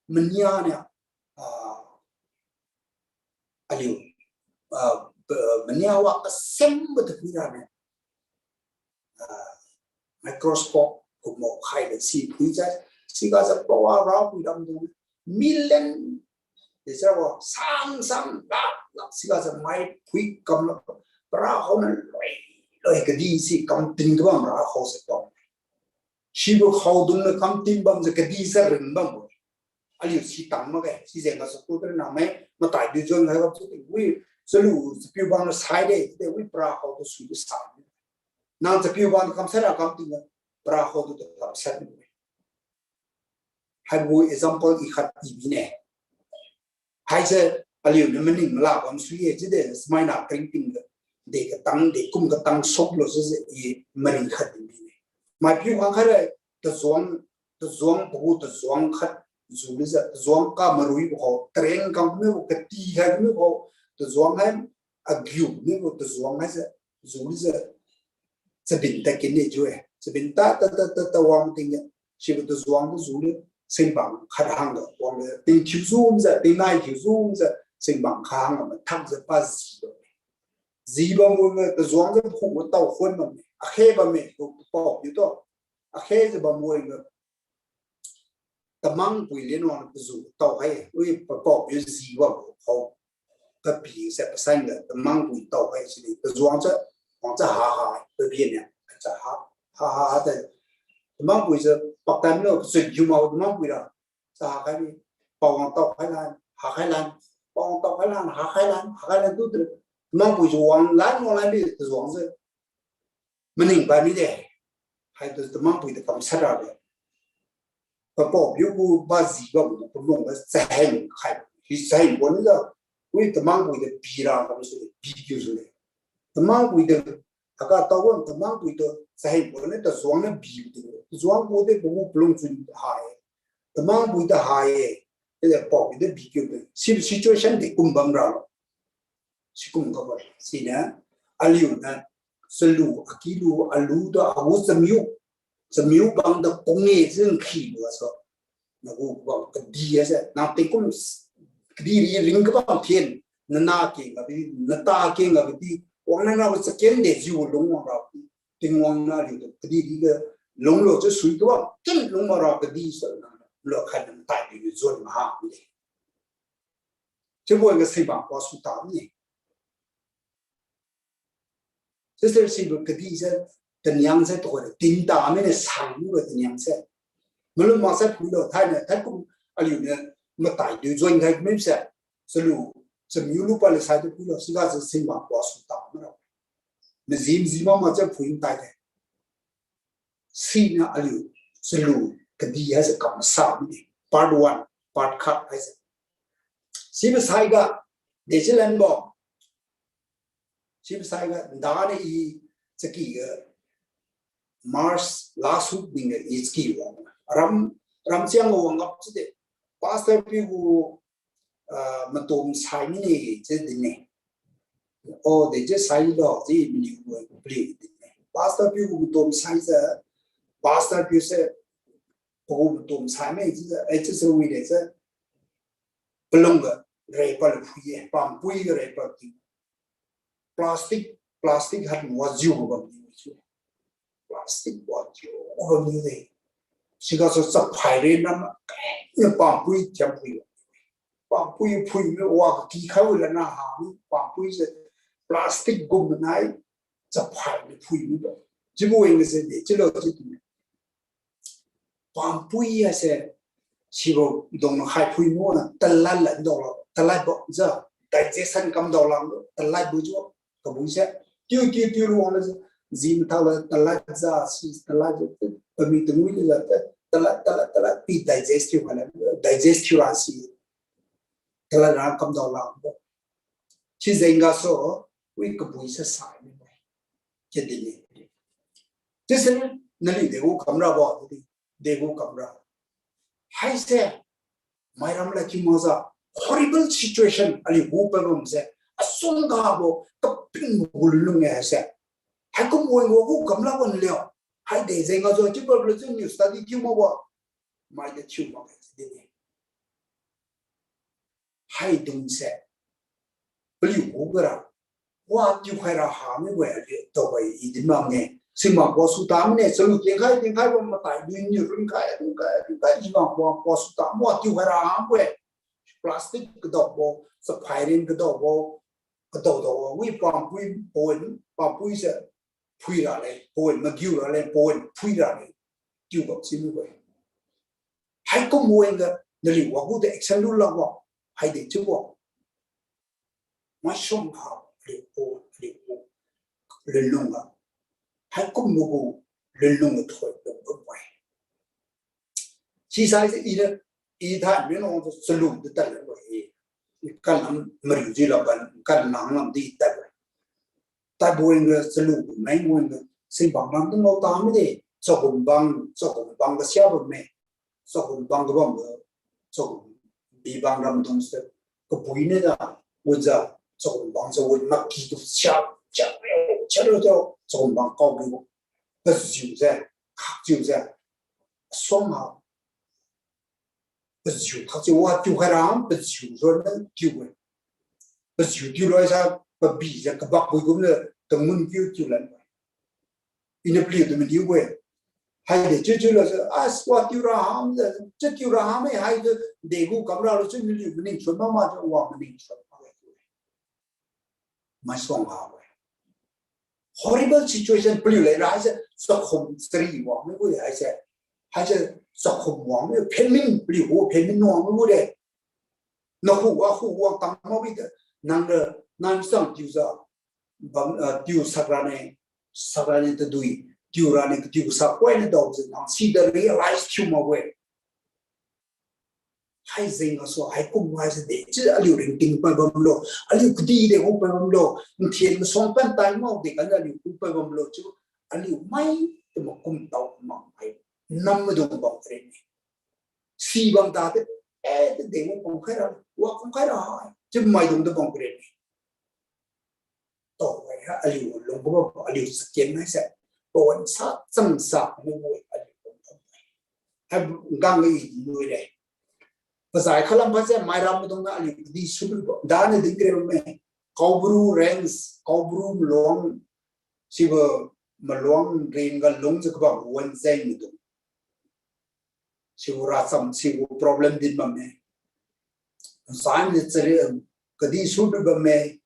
Mania niu, ah, aliu, ah, mania wa kasem ba tu pui ra ne. Ah, microscope kumbo khai le si phui jai, sigajiu pawa ra pui ram du. Million, de sa wa, sang sang, lak lak, sigajiu mai phui kam la, para khao na loi, loi kadi si kam tin kabam ra khao se bam. Sibo khaodung na kam tin bamjiu kadi sa ring bambo. Aliu si tang makge, sijeng gasu tu tara nang mai, matai du juan hai bam su ting. Wi, chalu, chapiu bang na sai de, de, wi, para khao tu sui de sai. Nang chapiu bang kam sai ra kam tin ga, para khao tu kam sai de. Haibo example i khat i bine. Haise aliu niu maning mala bam sui ye, chiude smaina kring ting de, de katang, de kum katang soklo sise i maring khat i bine. Maipiu khang khai ra, tajuang, tajuang pagu tajuang khat ju lijiu, tajuang ka marui bo khao, tareng kam mibo kati khai mibo khao, tajuang hai agiu mibo tajuang haise, ju lijiu, chabin tad kinne chiu-e. Chabin tad tad tad tad tad wang tingga, sibo tajuang tu ju li, singbang khat hangga wangga, tingthiu jumjiu, tingnai thiu jumjiu, singbang khat hangga mathakjiu pa jibo. Jibambo tajuang jiu pakhuga tao khon bamme, akhe bamme, papaopiu tu. Akhejiu bambo ga, tamangpui lenwang paju tao hai, wi papaopiu jibambo khao. Papi se pasanga tamangpui tao hai sidi, tajuang jiu, wangjiu ha ha, papi niu, jiu ha, ha ha ha de. Tamangpui jiu paktan lo, pachun thiu ma tamangpui ra, jiu ha khai ni, pawang tao khai lan, ha khai lan, pawang tao khai lan, ha khai lan, ha khai lan tu tu. Tamangpui jiu wang lan, wang lan di, tajuang jiu maning pai mide. Haitu tamangpui tu kamshat ra de. Papaopiu gu baji bambo pamung ga chaheng khai. Hi chaheng bon ga. Wi tamangpui tu pi ra kam su de, pi kiu su de. Tamangpui tu, aga tao wan tamangpui tu chaheng bon ne tajuang niu bi de. Tajuang gu de pagu palung chun ha-e. Tamangpui tu ha-e. Tide paopiu tu bi kiu de. Si situation de kum bam ra lo. Sikum gabo, siniu, aliu niu, chalu, akilu, alu tu agu chamiu, chamiu bang tu kung-e jin khi lu aso. Nagu bang kadi ase, nang tingkum, kadiri ring kabang thin, nana keng gabi, nata keng gabi di, wang nana chaken de jiu lung wang ra, Tingwang niu aliu tu kadiri ga lunglo jiu sui kabang, kin lung mara kadi sa na, lo khat nang tai di juan maha de. Chiubo ga singbang kua su ta ne. Sister sibo kadi se, taniang se, tuhoi tin ta mine sang mibo taniang se. Malum mak sai phuilo, thainiu, thaikum aliuniu, matai diu join khai mim se. Chalu, chamiu lu pale sai tu phuilo, siga se singbang kua su ta mara. Majim jima mak se phui tai de. Siniu aliu, chalu, kadi haise kam sa mine. Part one, part khat haise. Sibo saiga, dechiu lanbo. Sibo saiga, dani i, chaki ga, March last week ding ga i chaki wang. Ram, ram chiang wang ap chiu de. Pastor piu gu, ah, matom sai mine chiu din ne. O, dechiu sailo, chiu miniu gu pli din ne. Pastor piu gu matom sai se, pastor piu se, pagu matom sai mine chiu se, ai chiu se wi de se. Palung ga, rei pa lu phui ye, pampui ga rei pa ki. Plastic, plastic hat wajiu bam ni chiu. Plastic wajiu bam ni de. Siga su chaphai ren nam, keng pampui thiam phui. Pampui phui mi wa ki khai lana ha mi, pampui se plastic gum nai, chaphai ni phui mi ba. Chiubo weng se de, chiulo chiu tu. Pampui haise, sibo dong khai phui mi na, talan lan dong la, talan bo jiu, digestion kam dao lang, talan bo jiu, kabui se, tiu, tiu, tiu lu wang la se, Zi mathak la talat za si, talat za, pami tungwi la ta, talat, talat, talat, pi digest thiu kha la, digest thiu ra si. Talat ra kamdao la. Chi jeng gasu, wi kabui sa sai ni bai. Chi di ni. Chi se, nali degu kamra bo, di, degu kamra. Haise, mairam la kiu maza, horrible situation, aliu gu pa bam se, asung ga bo, kaping gu lung e haise. Haikum wen gu gu kamla wan liu. Hai de jeng gasu, chi pa lu chi niu study kiu ma wa. Mai de thiu ma kai di ni. Haidung se. Paliu gu gara. Wa tiu khai ra ha mi we, tao bai i di mang ne. Sima bo su tam ne, salu tieng khai, tieng khai, wa matai, dui ni run khai, run khai, run khai, i mang bo, bo su tam, wa tiu khai ra ha mi we. Plastic kadao bo, saphai rin kadao bo, kadao dao bo, wi pampui, pawan, pampui se, phui ra le, pawan, magiu ra le, pawan, phui ra le. Tiu gap si mi we. Haikum wen ga, nali wa gu de action lu la wa, hai de chiu wa. Maisong ha, aliu gu, aliu gu, lunlung ga. Haikum gu, lunlung ga thoi, lunlung ga bai. Sisai se i de, i tha mi no de chalu de ta le bai. Kan lam mariu ji la ban, kan nang lam di ta bai. Taibo wen ga chalu gu mai wen ga, si bang lam dung lo ta mi de, chagum bang, chagum bang ga sia bam me. Chagum bang ga bam ga, chagum bi bang ram dung se, kabui ne da, wen ja, chagum bang se wen maki tu sia, sia, sia, sia, sia, chagum bang kau bi gu, pajiu se, khakjiu se, song ha, pajiu khakjiu wa tiu khai ra, pajiu ro na tiu we. Pajiu tiu loi sa, pabi se, kabak bui gum le, tangun kiu tiu lan. Ina paliu tu maliu we. Hai de chiu chiu lo se, as wa tiu ra ham de, chiu tiu ra ham e, hai de, de gu kamra lo chiu maliu maning chun mama chiu wa maning chun mama chiu. Maisong ha we. Horrible situation paliu le ra hai se, chakhum chari wang mi we hai se. Hai se, chakhum wang mi, famine paliu gu, famine wang mi we de. Nahu wa hu wang tang ma wi de, nang de, nang sang tiu za, bang, ah, tiu sak ra ne, sak ra ne tadui, tiu ra ne, tiu sak koi ne dao zi, nang si de realize thiu ma we. Hai jeng gasu, haikum hai se de, chi aliu ringting pai bam lo, aliu kadi de hu pai bam lo, nthian masuang pan tai mau de kan aliu hu pai bam lo, chi aliu mai, te makum tao ma hai, nam madung bam kren ni. Si bam ta te, eh, te de hu bam khai ra, wa bam khai ra hai, chi maidung de bam kren ni. Tao hai ha, aliu lung gu bam, aliu saken hai se. Pawan sa, chang sa, mu mu, aliu lung gu bam. Hai, gang i mu de. Pazai khalam ba se, mairam dung na aliu di su lu ba. Da ne ding kre me. Kaubru range, Kaubru maluang, sibo maluang ring ga lung se kaba wan zeng dung. Sibo racham, sibo problem din bamme. San ni chari, kadi su di bamme.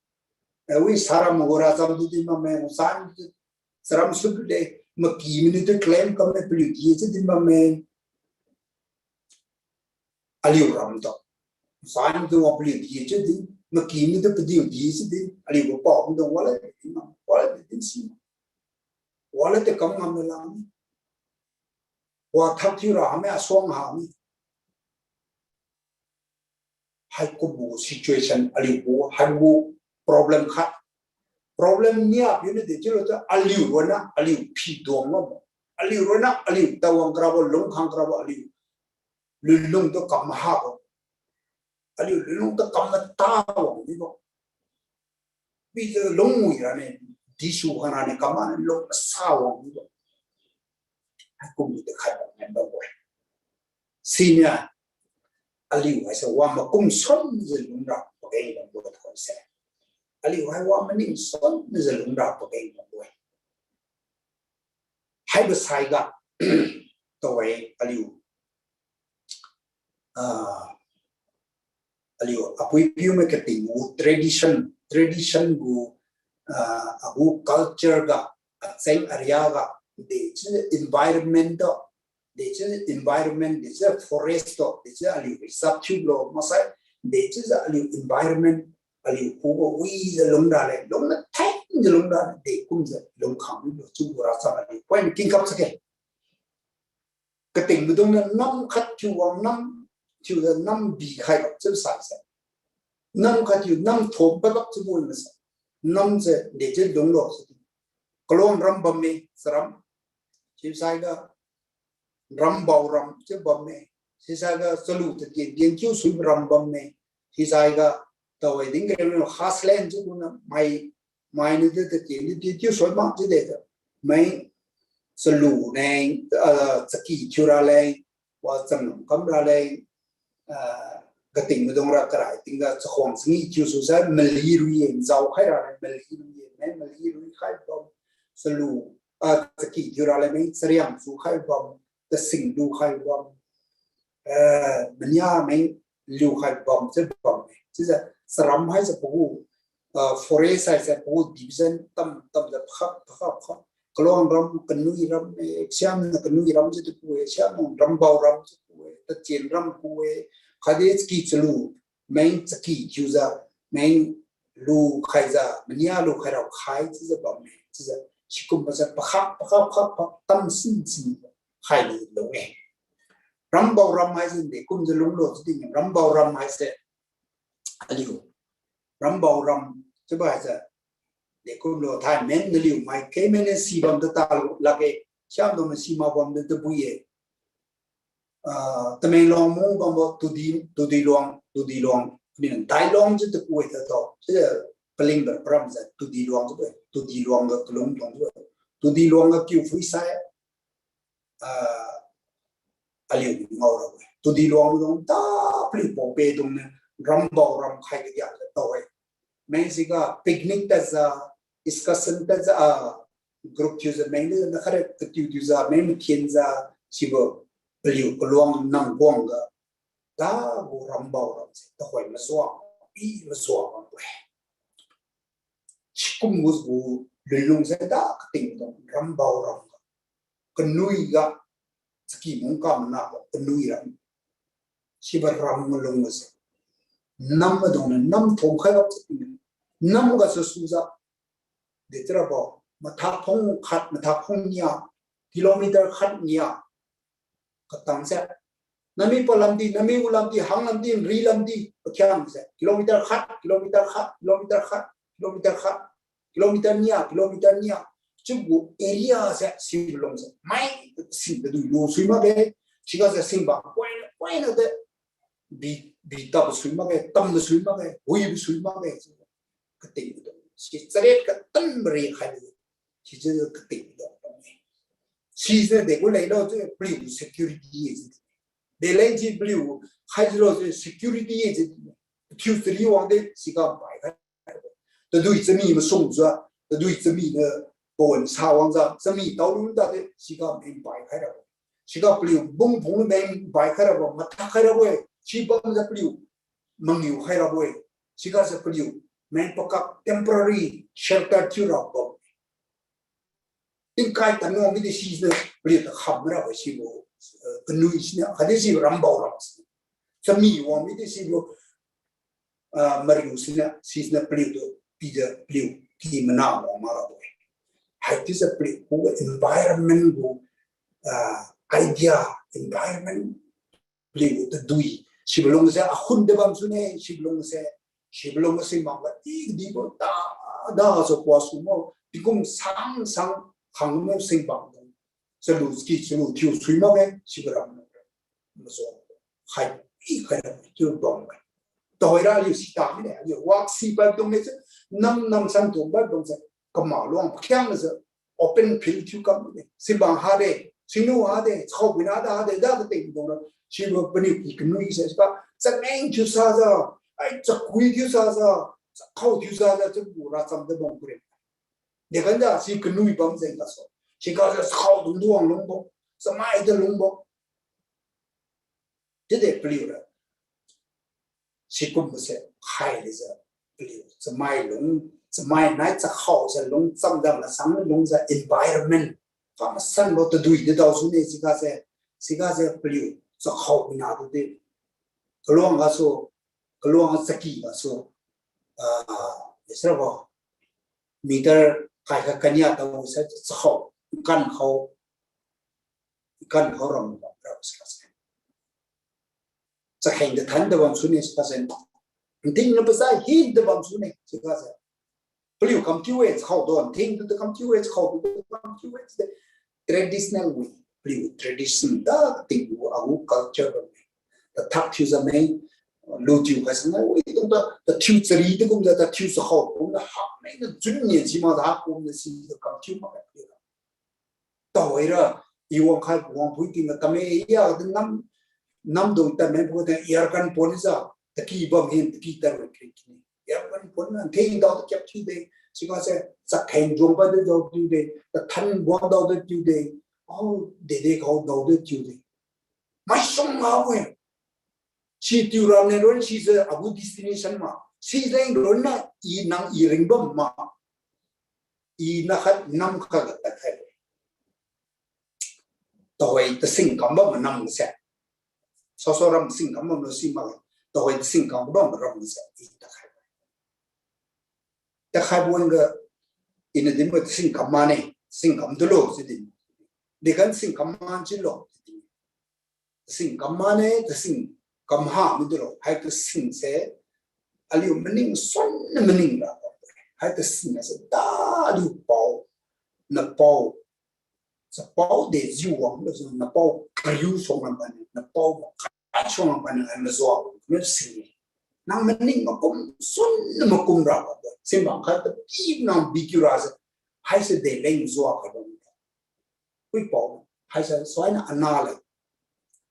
Eh, wi saram gu racham di din bamme. San saram su di le, maki mini tu claim kam me paliu di chi din bamme. Aliu ram to. San tu wa paliu di chi din, maki mini tu paliu di chi din, aliu ba pao mi tu wala di din ma, wala di din si ma. Wala te kam ngam me lang. Wa thak thiu ra ha me, asuang ha me. Haikumbo situation aliu gu, haibo problem khat. Problem nia piu ni de chiu lo ta aliu ronna, aliu phi duang lo. Aliu ronna, aliu tawang kra bo, lung khang kra bo, aliu lunlung tu kam ha bo. Aliu lunlung tu kam mata wang di bo. Pi de lung mui ra ne, di su khang ra ne, kam ma ne lung sa wang di bo. Haikum di de khai ba ngan ba bo. Sinia, aliu hai se wa makum son ze lung ra pageng bam bo thon se. Aliu hai wa maning son ze lung ra pageng bam bo. Haibo sai ga, tawai aliu, ah, aliu apui piu mai kating gu tradition, tradition gu, ah, agu culture ga, acheng area ga, de chi environment do, de chi environment, de chi forest do, de chi aliu reserve thiu lo, masai, de chi aliu environment, aliu khuga wi ze lung ra le, lung na theng jiu lung ra de kumjiu lung khang mibo chiubo ra cham aliu point kingkhap sake. Kating maidung niu nam khat thiu wang nam, thiujiu nam bi khai rap chiu sai se. Nam khat thiu nam thom pabak chiubo masa. Nam se de chiu lunglo se. Kaluang ram bamme, charam. Chiusai ga Rambao ram chiu bamme. Sisai ga chalu tatien tien kiu sui ram bamme. Sisai ga tawai ding kare no Khasi land chiu na mai, mai ni de tatien di ti kiu sui mak chiu de. Mai chalu neng, ah, chaki thiu raleng, wa chamlung kam raleng, ah, kating maidung ra karai tingga chakhuang changi thiu su sai mali rui ye, jao khai raleng mali rui ye, mai mali rui khai bam, chalu, ah, chaki thiu raleng mai chariang su khai bam, tasing lu khai bam, eh, mania meng liu khai bam, chiu bam. Chiujiu, charam haise pagu, ah, forest haise pagu division tam, tamjiu pakhap, pakhap, pakhap. Kaluang ram, kanui ram, eh, Siam niu kanui ram chiu tu ku-e, Siam niu Rambao ram chiu ku-e, Tachien ram ku-e, khatdi chaki chalu, meng chaki thiujiu, meng lu khaijiu, mania lu khai rao khai chiujiu bamme, chiujiu. Sikumbo se pakhap, pakhap, pakhap, pakhap, tam sin sin khai lu lung-e. Rambao ram haise de kumjiu lunglo chiu din, Rambao ram haise aliu. Rambao ram chiubo haise de kumlo thai men naliu mai ke men si bam ta ta lakge, Siam dong si ma bam de tabui ye. Ah, Tamenglong mu bambo Tudi, Tudi Luang, Tudi Luang, ni Dailong chiu tu ku-e ta to. Chiujiu paling bar param jiu Tudi Luang chiu, Tudi Luang ga kalung dong chiu. Tudi Luang ga kiu phui sai, ah, aliu ngao ra-e. Tudi Luang dong ta paliu paope dung niu Rambao ram khai kadiak tao-e. Meng siga picnic tadjiu, excursion tadjiu, ah, group thiujiu meng niu na khare katiu tiujiu meng mathienjiu sibo paliu kaluang nang guang ga dagu Rambao ram se tuhoi mazuang, i mazuang bam-e. Sikum gu lunlung se da kating dong Rambao ram ga. Kanui ga, chaki mungka mana ga kanui ram. Sibo ram malung ga se. Nam madung niu nam thom khai rap se. Nam ga su sujiu. De chiurabo, mathak phung khat, mathak phung nia, kilometer khat nia. Katang se. Nami pa lamdi, nami gu lamdi, hang lamdi, ri lamdi, pakhiang se. Kilometer khat, kilometer khat, kilometer khat, kilometer khat, kilometer nia, kilometer nia. Chiubo area se, si lung se. Mai, sing tadui lu sui makge, siga se sing ba, koi, koi na de. Bi, bi tabo sui makge, tambo sui makge, huibo sui makge. Kating tu. Si charet katan bari khai de. Sijiu kating tu. Sise de gu leilo chiu paliu security ye chiu. De leng si paliu khai jilo chiu security ye chiu. Thiu chari wang de siga pai khai. Tadui chami masung jiu, tadui chami na pawan sa wangjiu, chami taolu tade, siga meng pai khai rabo. Siga paliu bung phung meng pai khai rabo, mathak khai rabo-e, sibam jiu paliu mangiu khai rabo-e. Siga jiu paliu meng pakak temporary shelter thiu rabo. Tingkai tanwang midi siniu paliu takham rabo sibo, eh, kanui siniu, khatdi si Rambao ram siniu. Chami wang midi sibo, ah, mariu siniu, siniu paliu tu, pijiu paliu, pi mana wang ma rabo-e. Haichiujiu paliu gu environment gu, ah, idea, environment paliu tadui. Sibo lung se akhun de bam sune, sibo lung se, sibo lung se makga i kadibo ta, da so kua sumo, tingkum sang sang khangmo sing bam. Chalu ki, chalu thiu sui makge, sibo ram. Maso. Khai, i khai ram, thiu bam. Tuhoi ra aliu sita mine, aliu wak si padung ne se, nam nam san tung padung se, kama luang pakhiang se, open field thiu kam de. Simbang ha de, singnu ha de, chakhao buina da ha de, da kating dong ra. Sibo paniu ki kanui se, siga, chameng thiu sajiu, ai, chakui thiu sajiu, chakhao thiu sajiu, chiubo ra cham de bang kure. Degan da, si kanui bam jeng gasu. Siga jiu chakhao dung duang lungbo, chamai de lungbo. Chiude paliu ra. Sikumbo se khai lejiu paliu chamai lung, chamai nai chakhao se lung chamdam la sang lungjiu environment. Kamasanbo tadui de dao sune siga se, siga se paliu chakhao mina tu de. Kaluang gasu, kaluang chaki gasu, ah, yesra bo. meter kai kha kania tao sa chakhao, kan khao, kan khao ram bam ra sa. Chakheng de than de bam sune sa sen. Nting na pasai hin de bam sune sa ka sa. Paliu kam thiu-e, chakhao don, nting de kam thiu-e, chakhao de kam thiu-e, traditional way. Paliu tradition da ting gu agu culture bam. Ta thak thiu sa mei, lu thiu kai sa mei, wi tung ta, ta thiu chari de kum da, ta thiu chakhao kum da, hak mei na jun nian si ma da, hak kum na si da kam thiu ma kai. Tahoira, i wang khai wang phui ting na tame ya de nam, nam dung tame phui ting airgun pon sa, taki bam hin, taki tar wai kri kini. Airgun pon na, theng dao de kiap thiu de, sika se, chakheng jong ba de dao thiu de, ta than buang dao de thiu de, au, de de kau dao de thiu de. Mai song ma we. Si tiu ram ne ron si se agu destination ma. Si leng ron na i nang i ring bam ma. I na khat nam khat ga ta khai. Tahoi ta sing kam bam nam se. So so ram sing kam bam lo si ma. Tahoi ta sing kam bam ram se. I ta khai. Ta khai buan ga i na din ba ta sing kam ma ne. Sing kam tu lo si din. Di kan sing kam ma si lo. Sing kam ma ne, ta sing kam ha mi dulo, hai ta sing se, aliu maning son maning ra. Hai ta sing se da aliu pao, na pao, sa pao de jiu wang lo, na pao kariu song lam ban, na pao kai song lam ban, ai mazua, na sing. Nang maning makum, son makum ra, sing bang khai ta pi nang bi kiu ra se, hai se de leng zua ka bang. Hui pao, hai sa, suaina ana leng.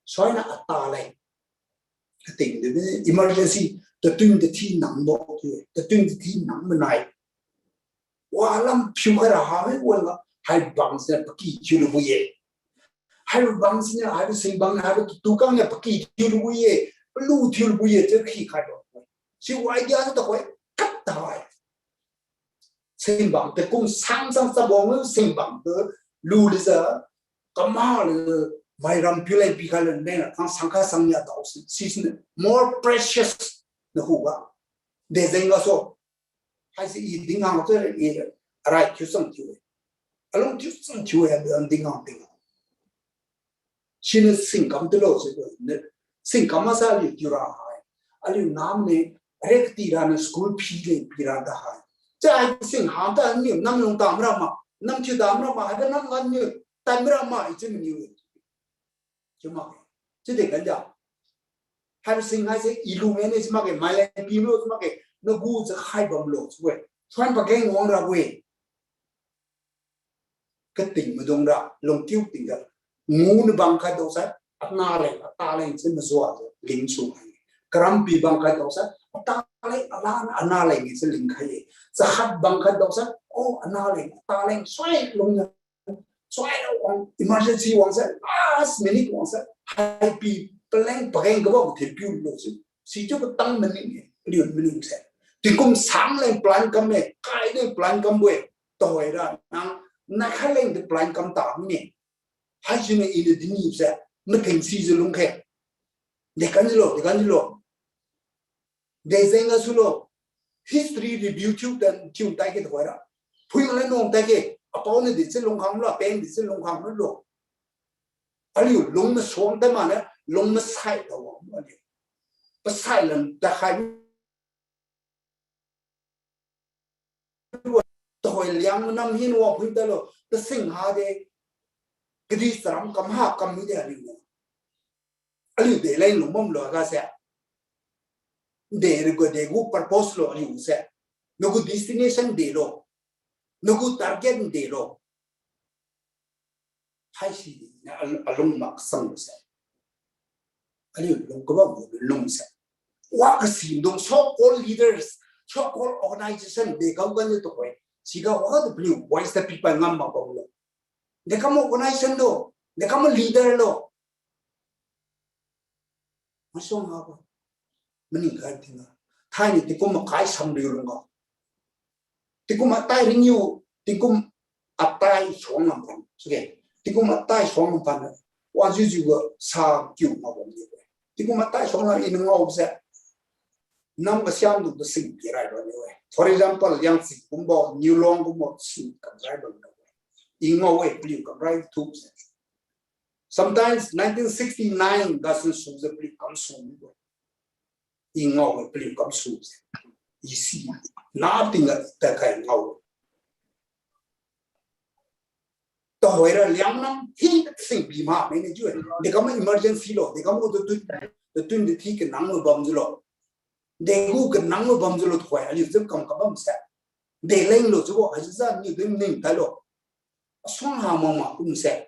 Suaina ata leng. Kating de, emergency, tatun tathi nang bo, tatun tathi nang manai. Wa lam phiu khai ra ha, hai wa la, hai bang sina paki thiu lu bu ye. Hai bang sina, hai sing bang, hai tu kang ya paki thiu lu bu ye. Palu thiu lu bu ye, thiu khi khai bo. Si wa idea tu ta koi, kat ta hai. Singbang te kum sang sang sa bong singbang te lu le sa, kama le, mai ram piu le pi kha le ne, kang sang kha sang ya dao si, si si ne, more precious na hu ba. De zeng ga so. Hai si i ding hang te i, arai thiu sang thiu. Alung thiu sang thiu ya, ding hang ding hang. Sina singkam tulo sibo ne, singkam masa aliu tiu ra hai. Aliu nam ne, rek ti ra ne school fee le pi ra da hai. Cha hai sing ha ta niu nam lung tam ra ma, nam thiu dam ra ma, hai ba nam ga niu tam ra ma, i chi maniu. Chi ma ke. Chi de kan ja. Hai ba sing hai se i lu me ne chi ma ke, mai le pi lo chi ma ke, na gu cha khai bam lo chi we. Chuan pa keng wang ra we. Kating maidung ra, lungkiu ting ra. Ngu na bang khat dau sa, ana leng, ata leng, se mazua, ling su hai. Karampi bang khat dau sa, ata leng, ala na, ana leng, se ling khai. Sakhat bang khat dau sa, oh, ana leng, ata leng, suai lung na. Suai wang, emergency wang sa, last minute wang sa, hai pi, paleng, pageng, gabang, thil piu lo su. Si tu katang maning, liun maning se. Tingkum sang leng plan kam me, kai leng plan kam we. Toi ra nang, na kha leng de plan kam ta mi ne. Hai sini i de dini se, matheng si je lung khe. De kan lo, de kan lo. De zeng ga su lo. History review thiu dan thiu tai ke de ra. Phui ma le nong tai ke, apau ne de se lung khang lo, pen de se lung khang lo. Aliu lung ma suang tai ma ne, lung ma sai ta wang aliu. Pasai lan ta khai Tuhoi liang nam hin wa phui talo, tasing ha de, kadi saram kam ha kam mi de aliu. Aliu de leng lung bam lo ga se. De ri gu de gu purpose lo aliu se. Nagu destination de lo. Nagu target de lo. Hai si na al-, alung mak sang se. Aliu lung kabam lung se. Wa kasi dung so-called leaders, so-called organization de kam kan tu koi. Siga wa tu paliu voice ta pi pa ngam mak bam lo. De kam organization lo, de kam leader lo. Masong ha ko. Maning kai ting ga. Thai ni tingkum makai sam riu lung ga. Tingkum atai ringniu, tingkum atai suang lam pan. Sige. Tingkum atai suang lam pan. Wa jiu jiu ga sa kiu ma bam ni. Tingkum atai suang lam i ngao se. Nam ga siam du sing pi rai ba ni we. For example, Liangchi kumbo, Niulong kumbo, su kam rai bam lo. I ngao-e, paliu kam rai thu se. Sometimes nineteen sixty-nine ga sin su se paliu kam su mi bo. I ngao-e, paliu kam su se. I si. Na ting ga ta khai ngao. Tahoira Liangnam hi sing bi ma me ne ju. Dekam emergency lo, dekam gu tu tu, tu tu de thi kanang lo bam ju lo. Degu kanang lo bam ju lo tuhoi, aliu zam kam kabam se. Deleng lo ju bo, hai ja ni de ning tai lo. Asuang ha ma ma kum se.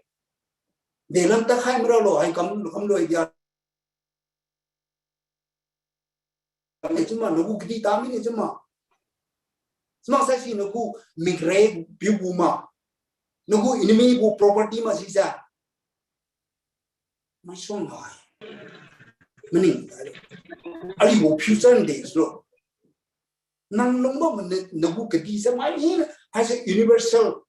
Delam ta khai mra lo, hai kam, kam lo dia. Ni chuma, nagu kadi ta mi ni chuma. Chuma sai si nagu migre piu gu ma. Nagu enemy gu property ma si sa. Mai suang hai. Maning tai lo. Aliu gu future days lo. Nang lungbo ma ne, nagu kadi se mai hina, hai se universal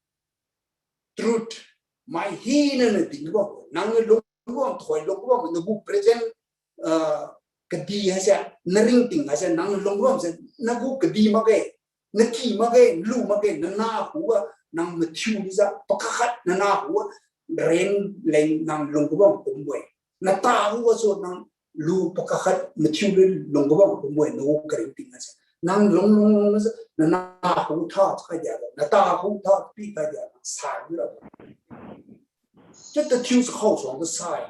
truth. Mai hina na ding bo. Nang lungbo thoi lungbo ma nagu present, ah, kadi hai se, naringting hai se, nang lungbo se, nagu kadi makge, naki makge, lu makge, nana hu ga, nang mathiu ni sa, pakakhat nana hu ga, ren leng nang lungbo kumbo-e. Nata hu ga so nang lu pakakhat mathiu le lungbo kumbo-e, nagu karingting hai se. Nang lung lung lung se, nana hu tha khai dia, nata hu tha pi khai dia, sai mi ra. Che ta thiu sa khao suang ta sai.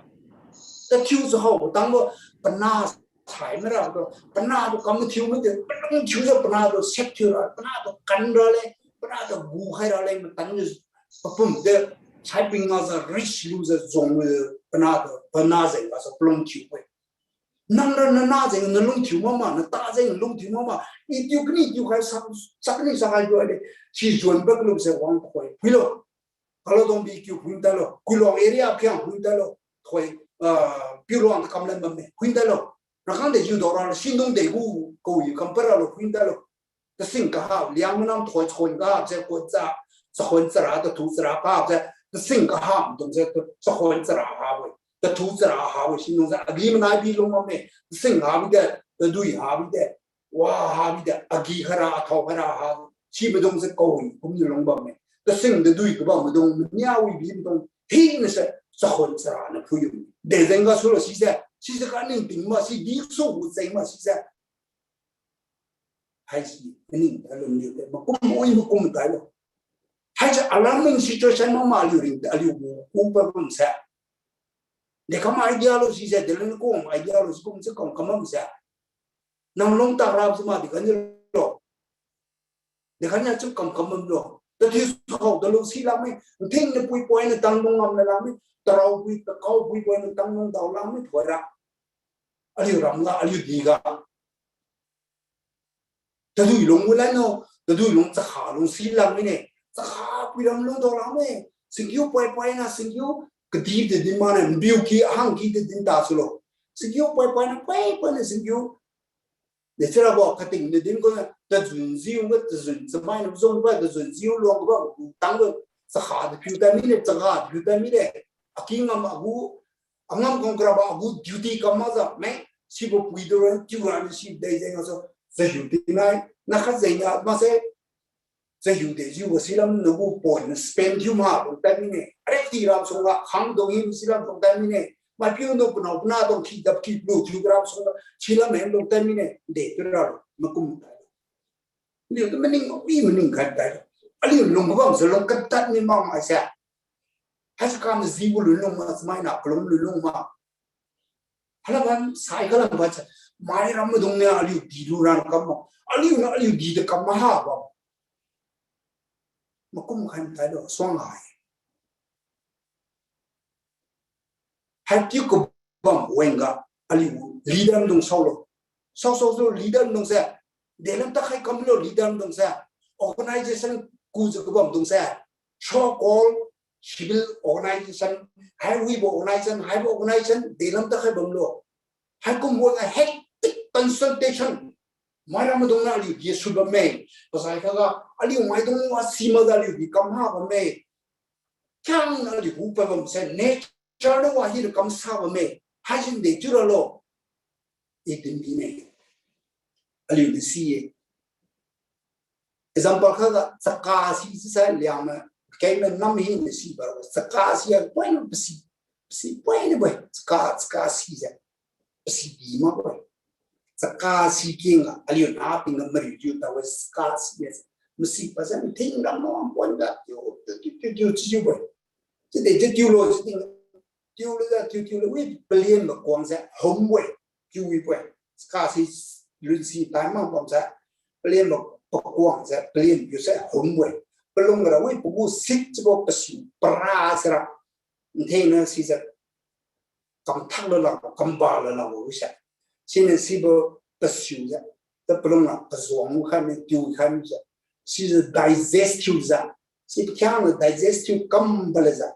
Ta thiu sa khao tang bo, pana sai mi ra do, pana do kam thiu mi de, pana thiu sa pana do sep thiu ra, pana do kan ra le, pana do gu khai ra le, matang de, papum de, sai ping ma sa rich lu sa zong de, pana do, pana zeng ga sa plong thiu we. Nang ra nana jeng nalung thiu mama, nata jeng nalung thiu mama. I tiu kani tiu khai sak, sak ni sak ai tiu ai de. Si juan bak lu se wang khoi. Phui lo. Kalo dong bi kiu phui ta lo. Kuilong area kiang phui ta lo. Khoi, ah, piu luang kam lan bam me. Phui ta lo. Rakang de yu do ra, si nung de gu, ko yu kam para lo, phui ta lo. Tasing kaha, Liangmai nam thoi chakhuan kaha se, ko cha, chakhuan chara, tathu chara kaha se, tasing kaha, dong se, chakhuan chara ha bo, tathu chara ha bo, si nung se, agi manai bi lung ma me, tasing ha bi de, tadui ha bi de, wa ha bi de, agi khara, athao khara ha, si madung se, kau kum ni lung bam me, tasing tadui ka bam madung, mania wi bi madung, hina se, chakhuan chara na phui yu. De zeng ga su lo si se, si se ka ning ting ma, si di su gu zeng ma, si se. Haisi, maning tai lo niu te, makum oi makum tai lo. Haisi alarming situation ma ma aliu ring, aliu gu, ku pa kum sa. De kam idea lo si sa, de lan kum idea lo si kum sa, kum kam sa. Nang long ta rap sa ma de kan lo. De kan na chu kam kam lo. Ta thiu sa khao ta lo si la me. Thing ne pui poi na tang long ngam na la me. Tarao pui, takao pui poi na tang long dao la me, thoi ra. Aliu ram ga, aliu di ga. Tadui long gu lan no, tadui long chakha long si lang mine. Chakha pui ram long dao lang me. Singkiu poi poi na singkiu kadi de din ma na, mbiu ki ahang ki de din ta su lo. Singkiu poi poi na, poi poi na singkiu. De chira bo kating de din ko na, tazun ziu ga, tazun chamai na zong ba, tazun ziu long ba, tang ba, chakha de piu ta mine, chakha de piu ta mine. Aki ngam agu, angam kong kra ba agu duty kam ma za me, sibo pui du ran, tiu ran si dei zeng so, zahiu di nai, na khat zeng ya ma se, zahiu de ziu ga si lam nagu pon spend thiu ma, long tai mine, are ti ram song ga, khang dong him si lam long tai mine, mai piu no pnao pna dong ki dap ki plu thiu ram song ga, si lam hem long tai mine, de pi ra, makum tai. Aliu tu maning, wi maning khat tai. Aliu lung kabam se long katat ni ma mai se. Hai sa kam zi gu lunlung ma, smai na kalung lunlung ma. Hala ban sai kala ban sa, mai ram madung ne aliu di lu ran kam ma. Aliu na aliu di de kam ma ha ba. Makum khan tai lo, suang hai. Hai tiu ku bam weng ga, aliu leader dung sao lo. Sao sao lo leader dung se. De lam ta khai kam lo leader dung se. Organization ku ze ku bam dung se. So called civil organization, hai wi bo organization, hai bo organization, de lam ta khai bam lo. Hai kum weng ga hectic consultation. Mai ram madung na aliu di su bam me. Pasai kha ga, aliu mai dung wa si ma da aliu di kam ha bam me. Kiang aliu hu pa bam se, nature na wa hi kam sa bam me. Hai jin de ju ra lo. I din di ne. Aliu di si ye. example khatga chaka si chiusai Liangmai, kengna nam hina sibo, chaka si a poina pasi, pasi poina bo-e, chaka, chaka si jiu. Pasi di makbo-e. Chaka si kengga, aliu napingga mariu jiu tao-e chaka si a. Masi pasa thing ram no poina tiu, tiu, tiu, tiu, tiu, chiujiu bo-e. Chiudi, chiu tiulo, chiudi, tiulujiu, tiu, tiulu, wi, palianbo kuang se, hum bo-e, kiu wibo-e. Chaka si, lunsi tai mak bamsa, palianbo pakuang se, palian piu se, hum bo-e. Palung ra, wi, pagu sit chiubo pasi, para sira. Nthengna sijiu, kamthak lala, kamba lala, wi se. Siniu sibo pasiu jiu, ta palung ra, pazuang khai mi, tiu khai mi jiu. Sijiu digest thiujiu. Si pakhiangna digest thiu kamba lajiu.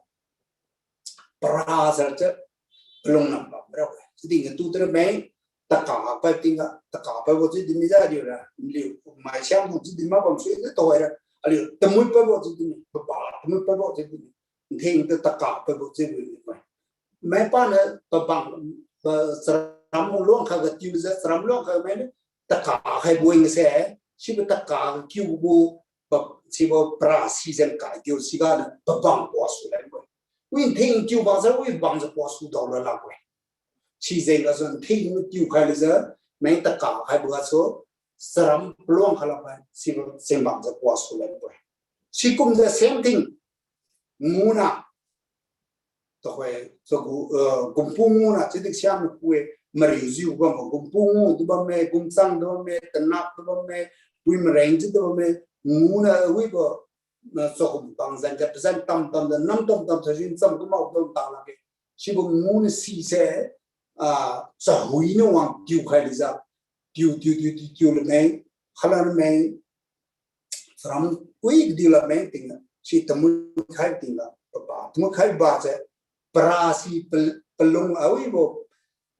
Para sira chiu palung nam bamra-e. Chiudi ngatu tara mai, taka pai tingga, taka paibo chiu din mi jiu diura, liu mai siam bo chiu din ma bam sui na taoira, aliu tamut paibo chiu din mi, papa tamut paibo chiu din mi. Ntheng ta taka paibo chiu din mi. Maipa niu pabang, pa charam luang khaga tiujiu, charam luang khaga mai niu taka khaibo-e se, sibo taka kiubo, pa, sibo para si jeng kai tiu siga niu pabang kuasu lanbo-e. Wi ntheng tiu bangjiu, wi bangjiu kuasu dao lala bo-e. Sijeng gasu ntheng niu tiu khai lujiu, mai taka khaibo gasu, charam paluang khalak pai, sibo sengbangjiu kuasu lanbo-e. Sikumjiu same thing, nguna, tuhoi, so gu, eh, gumpu nguna, chiudi siam niu pu-e, mariujiu bambo, gumpu ngu tu bamme, gumchang tu bamme, tanak tu bamme, wi mareng chiu tu bamme, nguna wibo, na chakum bang zan jiu, pazan tam tam jiu, nam tam tam jiu, rincham kamao tu ta lakge. Sibo nguna sise, ah, chahui niu wang tiu khai lujiu, tiu, tiu, tiu, tiu, tiu lameng, khala lameng, charam wi kadi lameng tingga, si tamut khai tingga, papa, tamut khaibo se, para si pal-, palung awibo,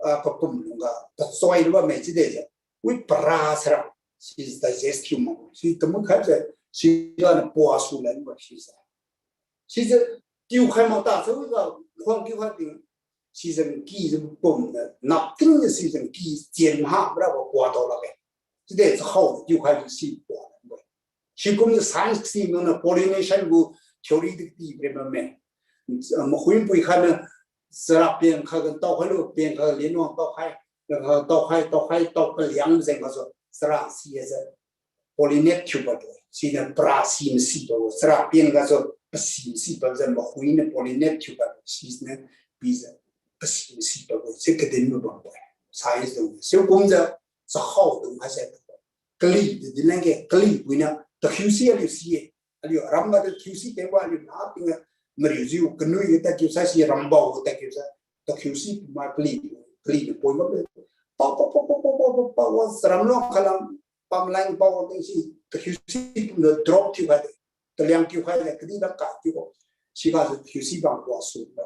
ah, papum lungga, pachoi lu bamme chiudi jiu. Wi para sira, si digest thiu mak, si tamut khaibo se, siga niu puasu lanbo sise. Sijiu, tiu khai mak ta, sa wiga, khuang kiu khai ting, sijiu kijiu papum niu, nap tingjiu sijiu ki chien ha rabo kua dao lakge. Chiudi chakhao tiu khai si kua lanbo-e. Sikumjiu science si nona pollination gu theory di ti bre bamme. Mahui pui khainiu, chara pen khaga tao khai lu, pen khaga linwang tao khai, tao khai, tao khai, tao kaliang jeng gasu, chara si jiu pollinate thiu pabo-e. Siniu para si masi pabo, chara pen gasu pasi masi pabo jiu mahui niu pollinate thiu pabo, siniu pijiu pasi masi pabo, si kadin bambo-e. Science dung, sikumjiu, chakhao dung haise. Kali di din langge, kali puina, takhiu si aliu si-e. Aliu aram ga takhiu si kengbo aliu na tingga, mariujiu kanui ga takhiu sai si rambao ga takhiu sai. Takhiu si puma kali, kali niu poi ga. Pa, pa, pa, wa, saram lo khalam, pamlang pao ting si, takhiu si pum niu drop thiu khai de. Taliang kiu khai de, kadi la ka kiubo. Sigasu takhiu si bang kuasu ba.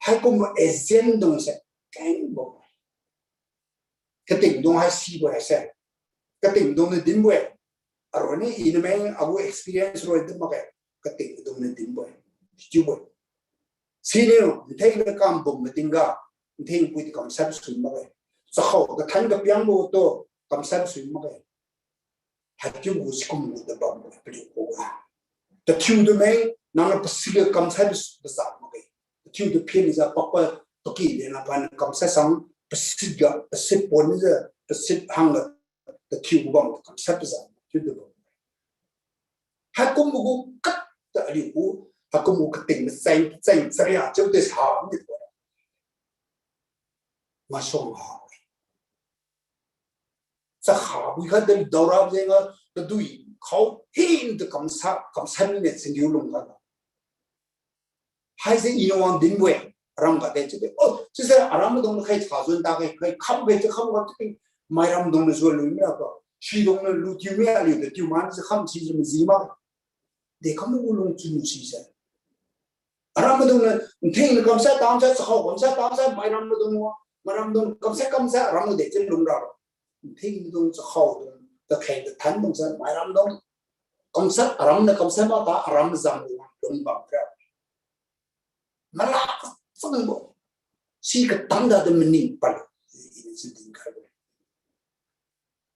Haikumbo agent dung se, kengbo. Katingdung hai sibo haise. Katingdung niu dinbo-e. Aroni iniu meng agu experience roi din makge. Katingdung niu dinbo-e. Sichiubo-e. Siniu, ntheng niu kam bum matingga, ntheng pui di kamshat sui makge. Chakhao kathan kapiangbo tu kamshat sui makge. Haichiubo sikum gu da bam paliu khuga. Tathiu tu meng, nangniu pasi ga kamshat pasa makge. Tathiu tu phenjiu pakpa, paki lena pan kamshat sang, pasi ga, pasi ponjiu, pasi hangga, tathiu gu bam kamshat pasa, chiutu bam. Haikumbo gu kat ta aliu gu, haikumbo kating macheng, cheng charia chiu de sa mi tu. Masuang ha. Chakha bui khat de daora jengga, tadui khao hin de kamshat, kamshat mine singgiu lung khat. Haise i wang dinbo-e, aram ga de chiu de. Oh, chiuse aram maidung khai chakha zun ta khai, khai kham khai, chiu kham ga chiu de, mairam dung niu zun lui mira ga. Sidung niu lu tiu mira aliu de tiu man si kham si maji ma. De kham gu lung chun sise. Aram maidung niu, ntheng niu kamshat tamsai, chakhao kamshat tamsai, mairam maidung wa, mairam dung kamshat kamshat, aram de chiu lung ra. Ntheng dung chakhao dung, takheng tathan dung sai, mairam dung kamshat, aram niu kamshat mata, aram zam dung lung bam ra. Malak changbo. Si katang da de maning pal. Iniu si dinkhaibo.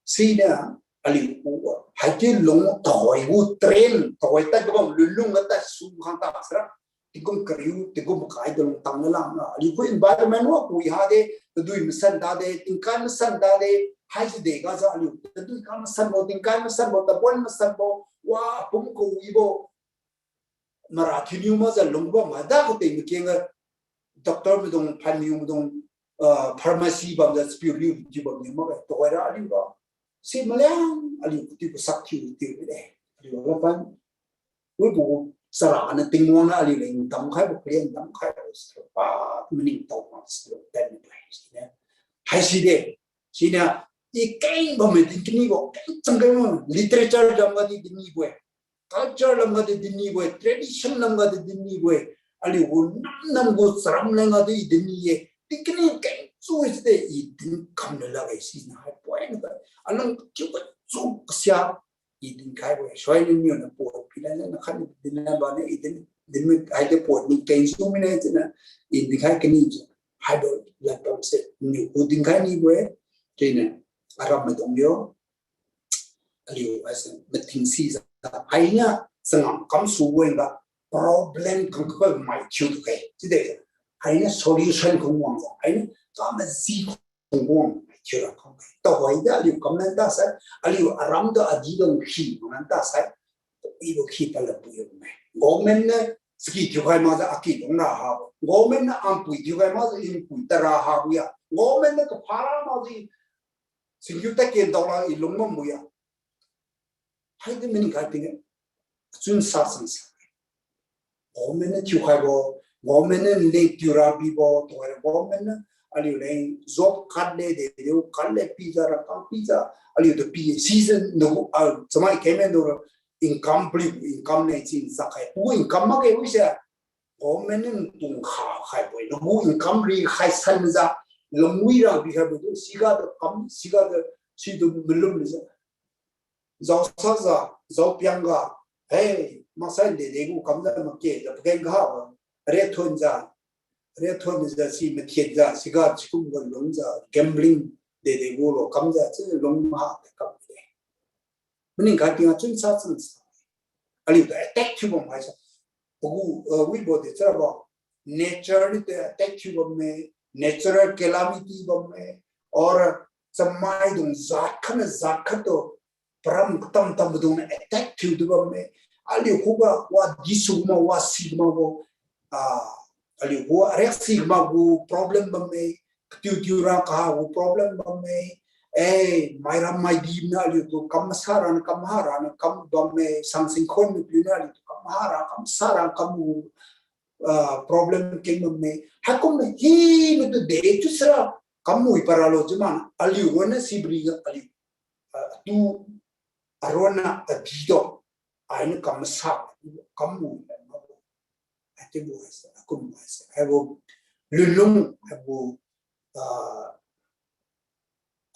Siniu, Aliu gu, haichiu lung tuhoi gu train, tuhoi tad gu bam lunlung ga tad su khang ta sara. Tingkum kariu, tingkum kai tu lung tang na lang na. Aliu gu environment wa kui ha de, tadui masan da de, tingkai masan da de, haisi de ga za aliu, tadui ka masan bo, tingkai masan bo, tabon masan bo, wa pum ko wi bo. Mara thiuniu ma za lung bam ma da ko te mi keng ga doctor maidung, phan miu maidung, ah, pharmacy bam za spiu liu ji bam ni ma ga to ra aliu ba. Si maliang aliu ti ko sak thiu ti de. Aliu la pan. Wi bu sara na Tingwang na aliu leng dam khai bo, kalian dam khai bo, sara pa maning tau ma sara pen pai. Haisi de. Siniu, i keng bam me din kini bo, keng chang keng bam, literature lam ga di din ni bo-e, culture lam ga di din ni bo-e, tradition lam ga di din ni bo-e, aliu gu nam nam gu charam leng ga di din ni ye, din kini keng chu i de i din kam le la gai siniu hai point ga, alung kiu ga chu kasia, i dinkhai bo-e, soi ni niu na po pi la na khan din na ba ne, i din, din mi hai de po ni keng su mi ne, china, i dinkhai kani ji, hai do la tam se, niu gu dinkhai ni bo-e, china, aram maidung yo, aliu, ai se, mating si za, ai na, sangam kam su bo-e ga, problem kam ka mai chiu tu kai, chi de, ai na solution kung wang za, ai na, ka ma zi kung wang, chiu ra kam kai. Tao hoi da, aliu kam nan ta sai, aliu aram da adi dong khi, nan ta sai, i bo khi pa la pui yo me. Government na, siki thiu khai ma za, aki dong ra ha. Government na, ampui thiu khai ma za, inpui ta ra ha bu ya. Government na, ka pha ra ma za, singkyu ta ken dao la, i lung mam bu ya. Hai di maning kai ting e. Chun sa sang sa. Government na thiu khai bo, government na leng thiu ra bi bo, to government na aliu leng job card le de, liu card le pi za ra kam pi za, aliu tu pi season no, ah, chamai kemen do income pri, income le chin sa khai. Pu income ma ke wi se. Government na tung kha khai bo, no income ri khai san za, lungwi ra bi khai bo, siga do kam, siga do, si do malum za. Zao sa za, zao piang ga, hei, maksai de de gu kam za make, za pageng ga ha, re thon za, re thon za si mathiat za, siga chikum ga lung za, gambling de de gu lo kam za, chi lung ma ha kam de. Maning kai ting a chun sa chun sa. Aliu ta attack thiu bam hai sa. Pagu, uh, wi bo de chara ba. Nature ni te attack thiu bam me, natural calamity bam me, or chamai dung jat khat na jat khat tu, param katam tam dung na attack thiu tu bam me. Aliu khuga wa disu ma wa si ma bo, ah, aliu khuga ariak si ma gu problem bam me, katiu tiu ra kaha gu problem bam me, eh, mai ram mai di na aliu tu kam masa ra na kam ha ra na kam bam me, sang sing khon me piu na aliu tu kam ha ra kam sa ra kam gu, ah, problem keng bam me. Haikum me hi na tu de tu sira kam mui para lo jima na aliu ro na sibri ga aliu, ah, tu aron na adi do. Ai na kam masa, kam mui na ma bo. Ai ti bo ai sa, akum ai sa. Ai bo lulung, ai bo, ah,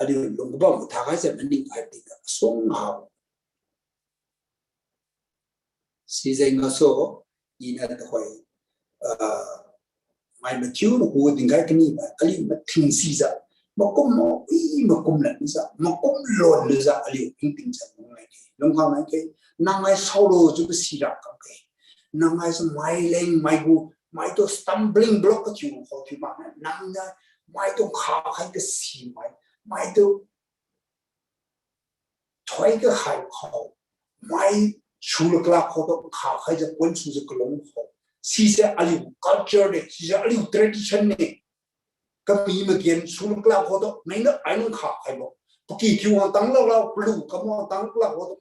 aliu lung ba bo tha kai sa maning ai ti ka song ha. Sijeng gasu, ina tuhoi, ah, mai mathiu na hu dinkhai kani ba, aliu mathing sijiu, makum ma, ui makum lan jiu, makum lon lujiu, aliu tingting jiu, nang ai ke, lungkhang ai ke, nang ai saolo jiu ba sira kam ke, nang ai sa mai leng, mai gu, mai tu stumbling block kathiu, ho thiu ma, nang ai, mai tu kha khai kasi mai, mai tu thoi kahai khao, mai sula kala khao tu kha khaijiu pon sujiu kalung khao. Sise aliu culture ne, sise aliu tradition ne. Kami magin sula kala khao tu, mengna ai nung kha khaibo. Paki thiu wang tang lala, palu kam wang tang lala khao tu,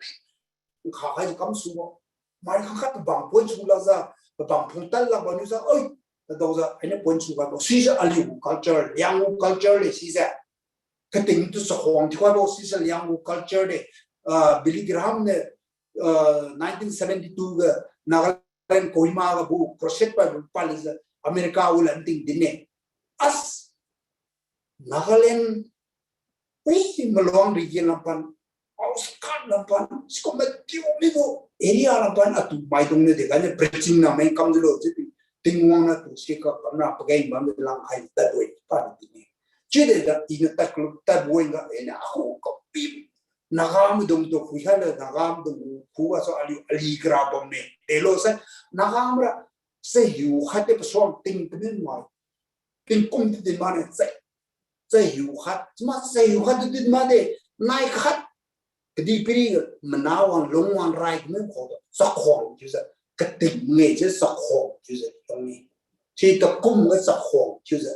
meng kha khaijiu kam subo. Mai khangkhat pabang pon sulajiu, pabang phungtan lakbo niujiu, oi, tadaojiu, ainiu pon su khaibo. Sise aliu culture, Liangmai culture le sise. Kating tu chakhuang thiu khaibo, sise Liangmai culture de. Ah, Billy Graham niu, ah, nineteen seventy-two ga Nagaland Kohima ga bu crusade pabo palijiu America gu lanting din ne. As Nagaland, ui, maluang region lampan, outskirt lampan, sikum matiu mibo area lampan atu maidung niu de ganiu preaching na meng kamjiulo chiu, Tingwang niu tu sika kamra pageng bamjiu langkhai tadbo-e pa din ne. Chiude ga iniu tadlo tadbo-e ga iniu akhu kapi Naga maidung tu khuikhai le, Naga maidung khugasu aliu ali kara bamme. Delo sai, Naga mara, chahiu khat de pasuang ting tami mai. Tingkum di din mane, chai, chahiu khat, chama chahiu khat di din made, nai khat, kadihpiri mana wang lung wang rai kami khuga, chakhuang chiujiu, kating nge chiu chakhuang chiujiu lung ni. Si takum ga chakhuang chiujiu,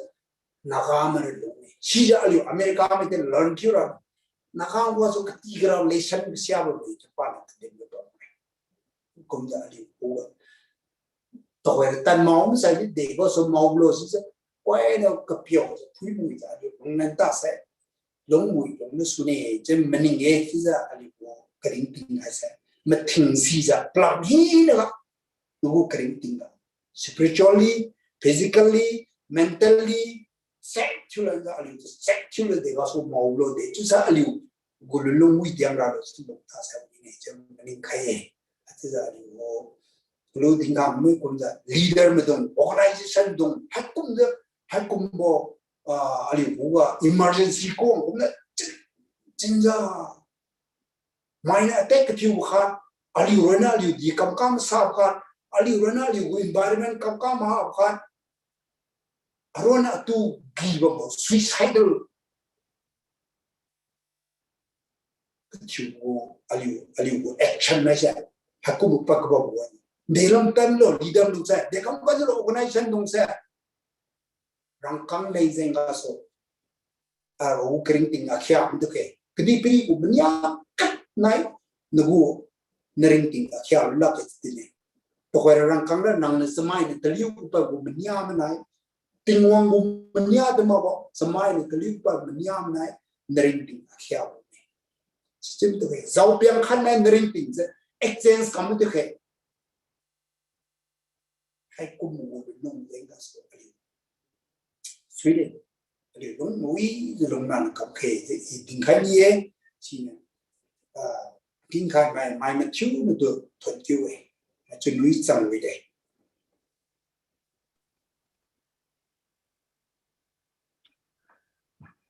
Naga mara lung ni. Sijiu aliu America mai di learn thiura. Naga wasu kati kara lesson kasiabo mai, Japan na kadin ga bam. Kumjiu aliu khuga. Tuhoi tan mao masai di debo su mao lo sijiu. Koina kapiao jiu phui mui jiu aliu lung nan ta sai. Lungmui lungna sune, chiu maning-e chiujiu aliu gu karingting haise. Mathing sijiu plan hinaga. Nagu karingting ga. Spiritually, physically, mentally, set thiu lanjiu aliu set thiu la de gasu mao lo de. Chiusai aliu gu lulung wi diang ralo si lung ta sai wi ne chiu maning khai-e. Chiujiu aliu gu lu dingkhang mi kumjiu leader maidung, organization dung, haikumjiu, haikumbo, ah, aliu khuga emergency kong kumjiu chin, chinjiu. Mainiu attack kathiubo khat, aliu ronna aliu di kamkam sabo khat, aliu ronna aliu gu environment kamkam mahabo khat, aronna atu gi bambo suicidal kathiubo aliu, aliu gu action haise, haikumbo pad kabambo. Delam tanlo, leader dung sai, dekam kajilo organization dung sai. Rangkang leng jeng gasu. Agu karingting akhia mtukhe. Kadihpiri gu mania khat nai, nagu naringting akhia lak e tine. Tuhoira rangkang ra nangniu chamainiu taliu kupa gu mania manai. Tingwang gu mania de makbo, chamainiu taliu kupa mania manai, naringting akhia bo ne. Sichim tukhe, jaopiang khat nai naringting se, exchange kam tukhe. Haikum gu lung jeng gasu aliu. Suide. Aliu lung mui, lung nan kamkhe, i dinkhai ni-e, siniu. Ah, dinkhai mai, mai mathiu natu thon kiu-e. Achunwi chang wide.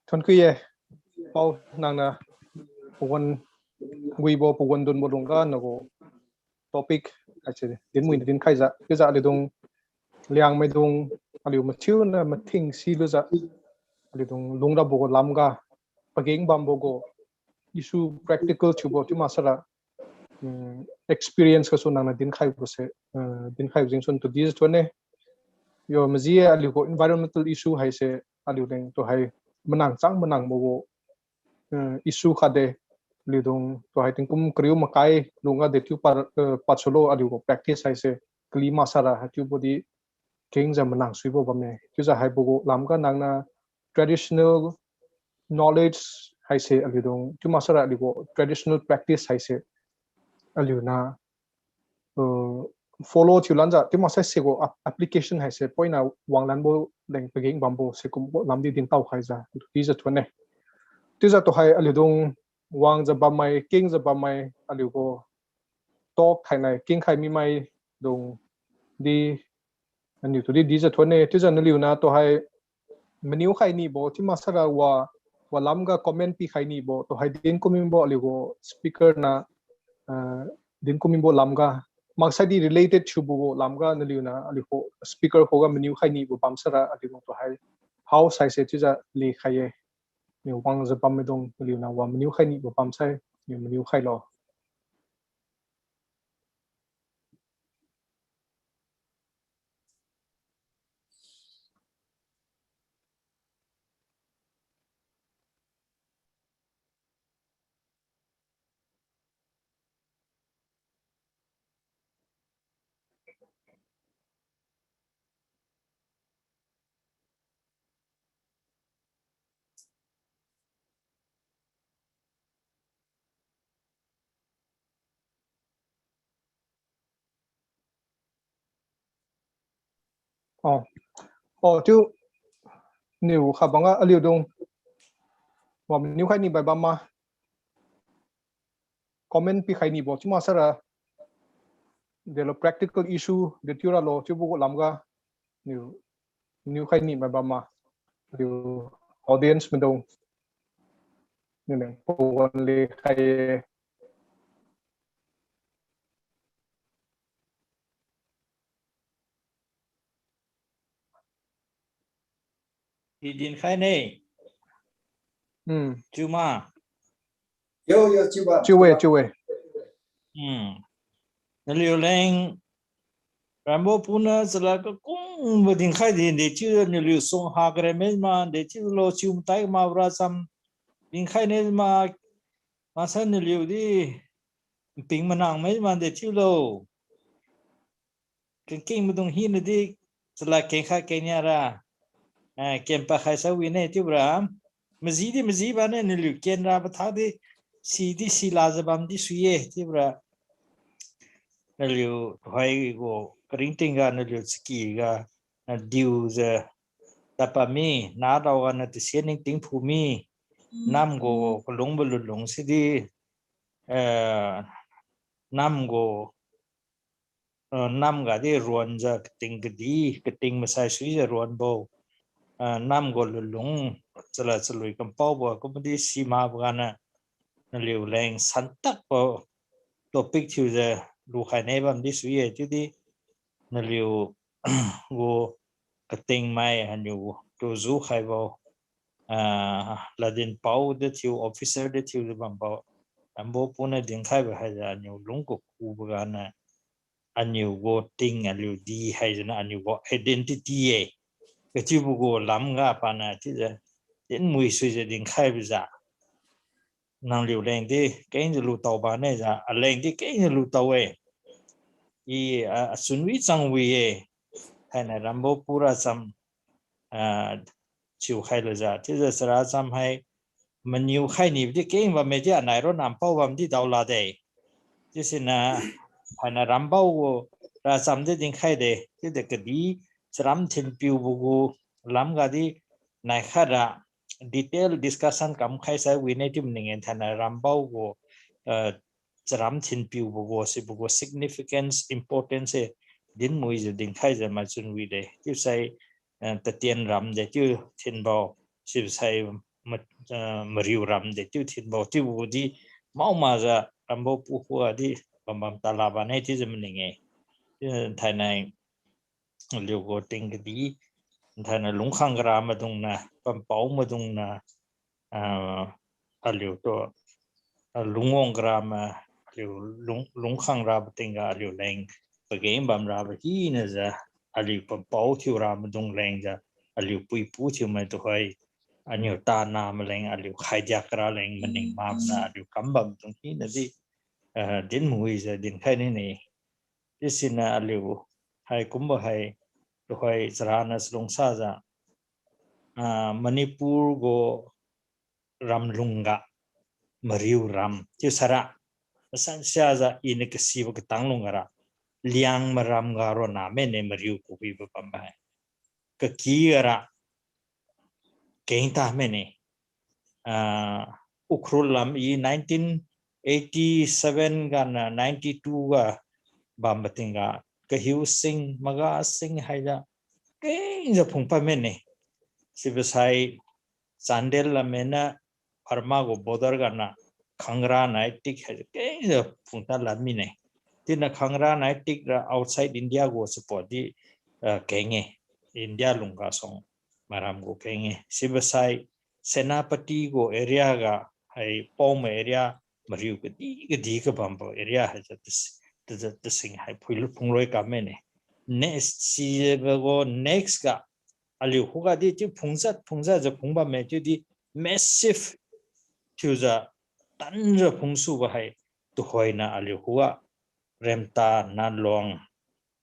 Thon kiu-e, pao nangniu pawan wibo pawan dunbo lungga nagu topic haise dinmui dinkhaijiu, chiujiu aliudung Liangmaidung aliu mathiuniu mathing silujiu aliudung lungrabo gu lamga pageng bambo gu issue practical thiubo chiu maksara, um, experience gasu nangniu dinkhaibo se, uh, dinkhaibo jengsun tu dijiu thuonne. Yo maji aliu gu environmental issue haise aliuleng tuhai manang chang manangbo gu, uh, issue khatde aliudung tuhai tingkum kariu makai lungga dechiu pa, uh, pasulo aliu gu practice haise kali maksara haichiubo di kengjiu manang suibo bamme. Chiujiu haibo gu lamga nangniu traditional knowledge haise aliudung chiu maksara aliu gu traditional practice haise aliuniu, uh, follow thiulanjiu chiu maksai se gu ap-, application haise poina wanglanbo leng pageng bambo sikumbo lamdi dintao khaijiu dijiu thuonne. Chiujiu tuhai aliudung wangjiu bammai kengjiu bammai aliu gu talk thainai kengkhai mimaidung di aniu tudi dijiu thuonne. Chiujiu naliuniu tuhai maniu khai nibo chiu maksara wa, wa lamga comment pikhai nibo tuhai dinkum mibo aliu gu speaker niu, ah, dinkum mibo lamga maksai di related thiubo gu lamga naliuniu aliu gu speaker khuga maniu khai nibo bamsara aliu gu tuhai house haise chiujiu lekhai-e. Niu wangjiu bammaidung naliuniu wa maniu khai nibo bamsai niu maniu khailo. Oh. Oh, chiu niu khabangga aliudung wa maniu khai ni bai bamma comment pikhai nibo chiu maksara delo practical issue dechiu ralo chiubo gu lamga niu, niu khai ni bai bamma aliu audience maidung. Nini pawan li khai ye. Di dinkhai ne. Hmm. Chiu ma. Yo, yo, chiu ba. Chiu we, chiu we. Hmm. Naliu leng Rambo puna chala kakungbo dinkhai di, de chiu naliu sung ha kare me ma, de chiu lo chiu matai ma bra cham dinkhai ne ma, masa naliu di ping manang me ma de chiu lo. Kengkeng maidung hina di chala kengkha kengnia ra, eh, ken pakhai sa wi ne chiu bra. Maji di maji ba ne naliu ken ra ba tha di si di si la ja bam di sui ye chiu bra. Naliu hai gu karing ting ga naliu chaki ga, na diu ja tapa mi, na dao ga na tisia ning ting phu mi, nam gu kalung ba lulung si di, eh, nam gu, eh, nam ga di ruan ja kating kadi, kating masai sui ja ruan bo. Eh, nam gu lulung, chala chalui kampao bo, kumdi si ma bo ga na, naliu leng santak bo, topic thiu ja lukhai ne bam di sui ye, chiu di, naliu gu kating mai, haniu tu ju khai bo. Ah, ladin pao de thiu, officer de thiu de bam pao. Rambo puna dinkhai ba hai ja aniu lung kaku ba ga na, aniu gu ting aliu di hai ja na aniu gu identity ye. Kachiubo gu lam ga pa na chiu ja, din mui sui ja dinkhai ba ja. Nang liu leng di keng ja lu tao ba ne ja, aleng di keng ja lu tao e. I, a, achun wi chang wi e. Hai na Rambo pura cham, a, chiu khai la ja. Chiu ja chara cham hai maniu khai ni di keng bam me di anai ro nampao bam di dao la de. Chiu si na, hai na Rambo gu ra cham di dinkhai de. Chiu de kadi charam thinpiu bo gu lam ga di nai khat ra detail discussion kam khai sai wi ne chiu maning e. Hai na Rambo gu, eh, charam thinpiu bo gu, sibo gu significance, importance e, din mui ja dinkhai ja machun wi de. Chiu sai, eh, Tatien ram de chiu thinbo, sibo sai ma-, eh, Mariu ram de chiu thinbo, chiubo di mao ma ja Rambo pu khu a di bam bam ta la ba ne chiu ja maning e. Eh, thainai aliu gu ting kadi, thainai lungkhang kara maidung na, pampao maidung na, ah, aliu tu, ah, lungwang kara ma, aliu lung, lungkhang ra ba ting ga aliu leng pageng bam ra ba hina ja, aliu pampao thiu ra maidung leng ja, aliu puipu thiu mai tuhoi, aniu tana maleng, aliu khaidiak kara leng maning ma na, aliu kam bam dung hina di, ah, din mui ja dinkhai ni ne. Chiu si na aliu hai kumbo hai tuhoi chara na chalungsa ja, ah, Manipur gu ram lung ga Mariu ram chiu sara, asan sia ja i na kasibo katang lung gara, Liangmai ram ga ronna mene Mariu kawibo bam hai. Kaki gara keng ta mene. Ah, Ukhrul lam i nineteen eighty seven ga na ninety two ga bam ba ting ga, kahiu sing, maga sing hai ja, keng ja phung pa mene. Sibo sai Chandel lam mena Burma gu border ga na Khangra nai tik hai ja, keng ja phung ta la mine. Chiu na Khangra nai tik ra outside India gu support di, ah, keng e. India lung ga song maram gu keng e. Sibo sai Senapati gu area ga hai Paoma area Mariu kadi kadi kabambo area hai ja tas-, tas-, tasing hai phuilu phungroi kam mene. Next, sibo gu next ga aliu khuga di chiu phungzat phungzat ja phung bamme chiu di massive thiu ja tan ja phungsu ba hai tuhoi na aliu khuga Remta, Nalong,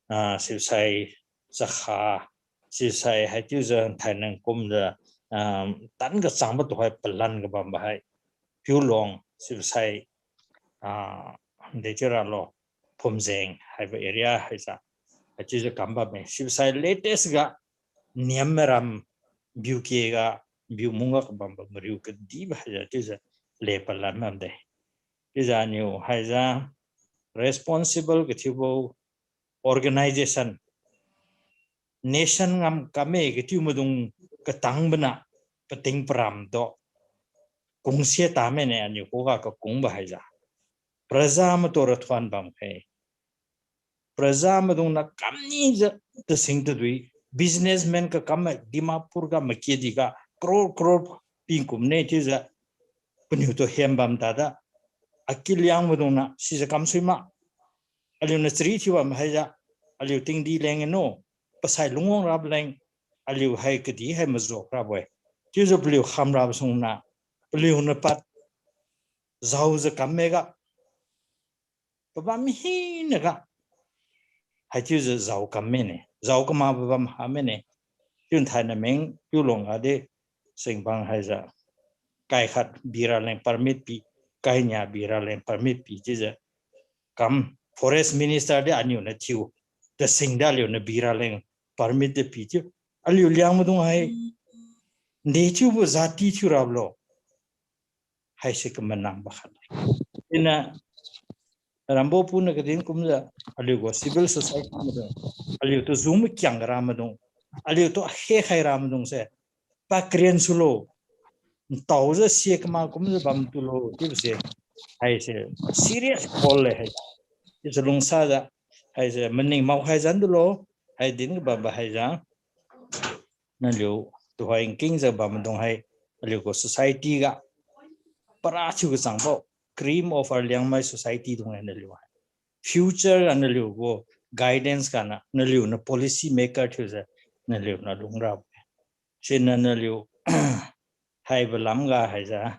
ah, Siusai, Chakha, Siusai hai chiu ja thainai kum ja, ah, tan kachangbo tuhoi palan kabambo hai. Piulong, Siusai, ah, dechiu ralo, Phumjeng haibo area hai ja, hai chiu ja kam bamme. Siusai latest ga Niammaram, Biuke ga, Biumung ga kabambo Mariu kadibo hai ja chiu ja le palan bamde. Chiu ja niu hai ja responsible kathiubo organization, nation ngam kamme kathiu maidung katang bana pating param do. kungse tamene aniu khuga kakungbo haijiu. Praja matu ra thuon bam khe. Praja maidungniu kamnijiu tasing tadui, businessman kakamme Dimapur ga makedi ga crore crore pingkumne chiujiu paniu tu hem bam tada. Akiliang maidungniu sijiu kamsui ma. Aliuniu chari thiu bam haijiu, aliu tingdi leng eno, pasai lungwang rabo leng, aliu hai kadi hai majuak rabo-e. Chiujiu paliu kham rabo sungniu, paliuniu pad, jaojiu kamme ga, pabam hinaga, haichiujiu jao kamme ne, jao kamakbo bam hame ne, chiu thainai meng chiu lungga di, singbang haijiu, kai khat bira leng permit pi, kai nia bira leng permit pi chiujiu, kam forest minister di aniuniu thiu, tasingda aliuniu bira leng permit di pi chiu, aliu Liangmaidung hai, nde chiubo jati thiu rabo lo. Haise kamanangbo khat. Iniu, Rambo puniu kadin kumjiu, aliugu civil society maidung, aliutu jung makiang ra maidung, aliutu akhe khai ra maidungse, pakren sulo, ntaojiu sia kama kumjiu bam tulo chiubose, haise serious call le hai. Chiujiu lungsajiu, haise maning mao khai jan dulo, hai din kabambo haijiu, naliu tuhoi nkingjiu bammaidung hai, aliugu society ga, para thiu kachangbo, cream of our Liangmai society dung hai naliu hai. Future ga naliugu guidance ganiu, naliuniu policy maker thiujiu, naliuniu lungrabo-e. Siniu naliu, haibo lamga haijiu,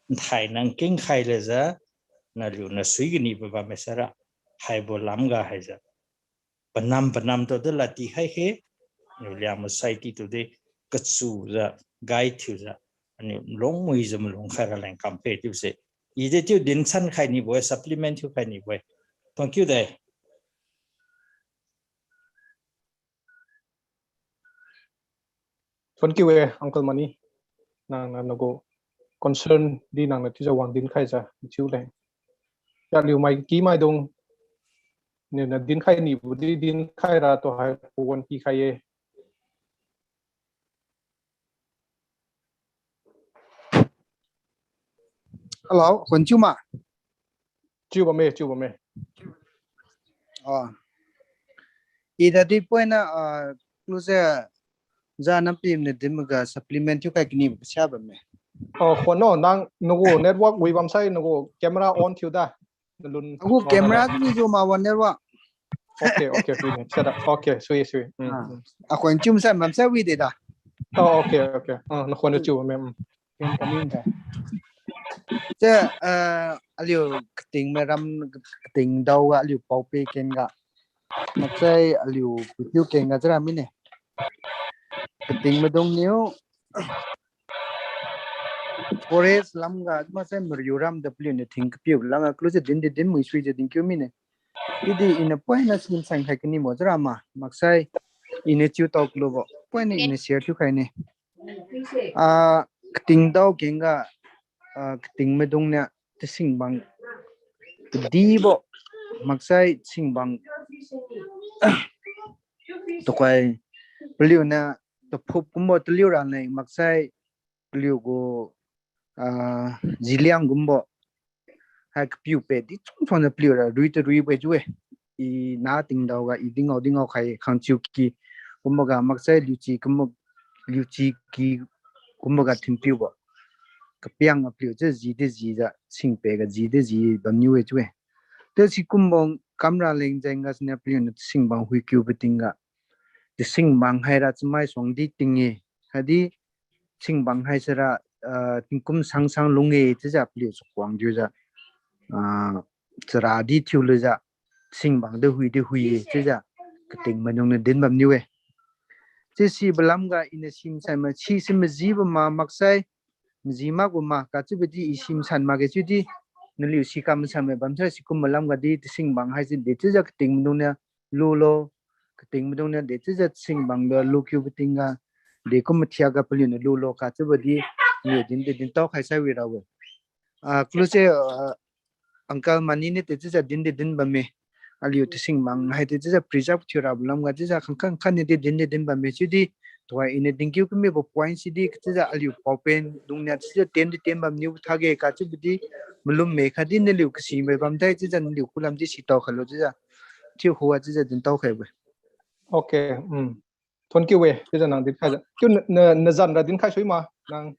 nthai nang kingkhai lejiu, naliuniu sui kanibo bamme saira, haibo lamga haijiu, panam panam tu di ladtikhai khe, niu Liangmai society tu di kachujiu, guide thiujiu, aniu lungwijiu malung khaira leng kamkhe chiubose. I di chiu dinsan khai nibo-e, supplement thiukhai nibo-e. Thank you de. Thank you e, Uncle Mani. Nangniu nagu concern di nangniu chiujiu wang dinkhaijiu chiu leng. Yaliu mai ki maidung, niu na dinkhai nibo di dinkhai ra tuhoi pawan pikhai ye. Hello, khun chiu ma? Chiu bamme, chiu bamme. Ah. I dadi point na, ah, close ja nampim ne dinmaga supplement thiukhai kani sia bamme. Oh, khun no, nang nagu network wi bamsai nagu camera on thiu da. Nalun agu camera ni jo ma wan network. Okay, okay, wi ne. Sada. Okay, sui, sui. Hmm, ah, hmm. Akhun chiu masai bamsai wi de da. Oh, okay, okay. Ah, nakhun chiu bamme. Hmm. Ken kanin da. Te, ah, aliu kating mairam, kating daoga aliu paope kenga. Maksai aliu piu kenga jira mine. Kating maidung niu forest lamga maksai mariu ram da paliuniu thing kapiu lamga close din di din mui sui di dinkiu mine. Idi iniu point na sin sang khai kani mo jira ma, maksai iniu chiu tao kalubo point na iniu share thiukhai ne. Ah, kating dao kengga, ah, kating maidung niu tasingbang kadibo, maksai singbang tuhoi paliuniu taphup kumbo taliu ra ne, maksai paliugu, ah, ziliang kumbo hai kapiu pedi chungchang niu paliura rui tarui-e chiu-e. I na tingdaoga i dingao dingao khai khangchiu ki kumboga maksai liuchi kumbo, liuchi ki kumboga thinpiubo. Kapiang ga paliu chiu ji di jijiu singpega ji di ji bamniu-e chiu-e. Te sikumbo kamra leng jengga siniu paliuniu tasingbang huikiubo tingga, tasingbang haira chamai suang di ting-e, haidi singbang hai sara, ah, tingkum sangsang lung-e chiujiu paliu chakuang thiujiu, ah, chara di thiulujiu singbang di hui di hui-e chiujiu kating maidung niu din bamniu-e. Chiu sibo lamga iniu simsai ma si si majibo ma maksai maji makbo ma kachiubo di i simsan makge chiudi naliu si kam masanmai bamsai sikumbo lamga di tasingbang haise de chiujiu kating maidung niu lulo, kating maidung niu de chiujiu tasingbang ga lukiubo tingga, dekum mathiakga paliuniu lulo kachiubo di, niu din di dintao khai sai wi rabo. Ah, kalu se, ah, Uncle Mani niu de chiujiu din di din bamme. Aliu tasingbang hai de chiujiu preserve thiu rabo lamga chiujiu khangkha khangkha niu di din di din bamme chiudi, Tuhoi iniu dinkiu kamibo point sidi kachiujiu aliu paopen dungniu chiujiu ten di ten bamniu thage kachiubo di malum me khatdi naliu kasimai bamdai chiujiu naliu kulam di sitao khailo chiujiu. Chiu hua chiujiu dintao khaibo. Okay, um. Thon kiu we, chiujiu nang dinkhaijiu. Kiu na, na, nazan ra dinkhai sui ma, nang.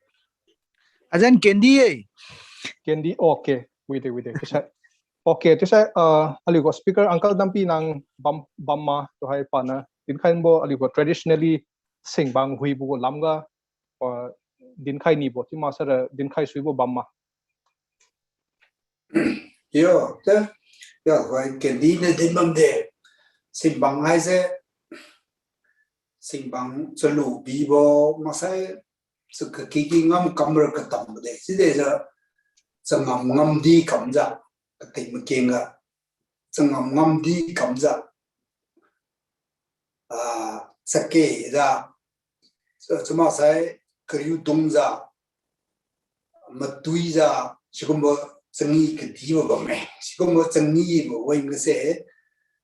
Azan Kendi-e. Kendi, okay. Wait, wait, wait. Chiusai. Okay, chiusai, uh, aliu gu speaker uncle Dampi nang bam, bam ma, tuhoi pana. Dinkhaibo aliu gu traditionally singbang huibo gu lamga, uh, dinkhai nibo, chiu maksara dinkhai suibo bam ma. Yo, te, yo, wai Kendi na din bamde. Singbang haise, singbang chalu bibo, maksai, chakaki ki ngam kamra katambo de. Chiudejiu, changam ngamdi kamjiu, kating makeng ga, changam ngamdi kamjiu, ah, chake jiu, cha, chamaksai kariu dungjiu, matuijiu, sikumbo changi kadibo bamme. Sikumbo changibo weng gase,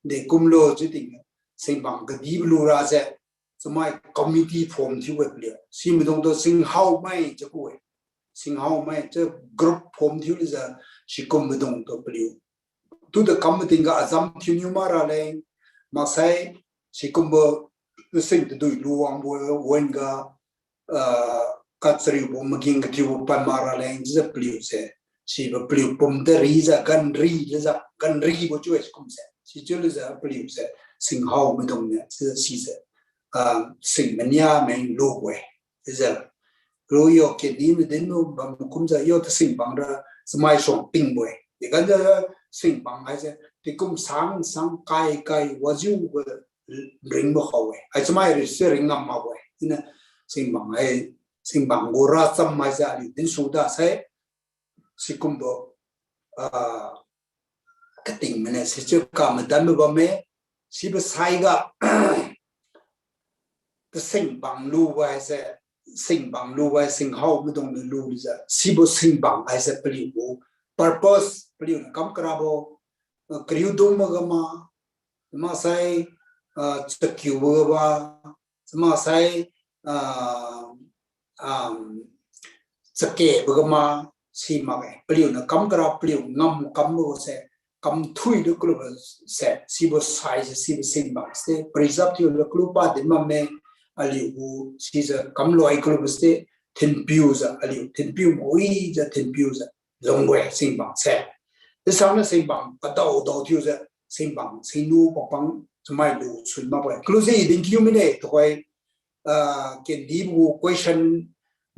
dekumlo chiu ting, singbang kadibo lura se, chamai committee form thiubo paliu. Simaidungtu singhaomai chiu ku-e. Singhaomai chiu group form thiulujiu sikum maidungtu paliu. Tutu kam mating ga azam thiuniu ma raleng, maksai sikumbo sing tadui luwangbo wen ga, ah, kachariubo maging kathiubo pan ma raleng chiujiu paliu se. Sibo paliu pum tarijiu ganri jiujiu, ganribo chiu-e sikumse. Sichiulujiu paliu se, singhao maidungniu chiujiu sise, ah, sing mania meng lubo-e. Chiujiu, ru yo Kendi na dinbo bam kumjiu yo ta singbang ra chamai suang tingbo-e. Diganjiu singbang haise, tikum sang sang kai kai wajiubo ringbo khao-e. Hai chamai ri se ringngam makbo-e. Iniu singbang hai, singbang gu racham haise aliu dinsu da sai, sikumbo, ah, kating mane sichiu kamadanbo bamme, sibo saiga, tasingbang lubo haise, singbang lubo hai singhao maidungniu lujiu, sibo singbang haise paliu gu purpose, paliuniu kam karabo, ah, kariu dung maga ma, chamaksai, ah, chakiubo ga ma, chamaksai, ah, um, chakebo ga ma, si makge. Paliuniu kam kara paliu ngam kambo se, kam thuilu kalubo se, sibo sai se, sibo singbang se, preserve thiulu kalu pa din bamme, aliu gu sijiu kamloi kalubo se, thinpiujiu, aliu thinpiu mawijiu, thinpiujiu lungbo-e singbang se. Chiusangniu singbang kadao dao thiujiu, singbang sinu papang chamai lu sui makbo-e. Kalu se i dinkiu mine tuhoi, ah, Kendi gu question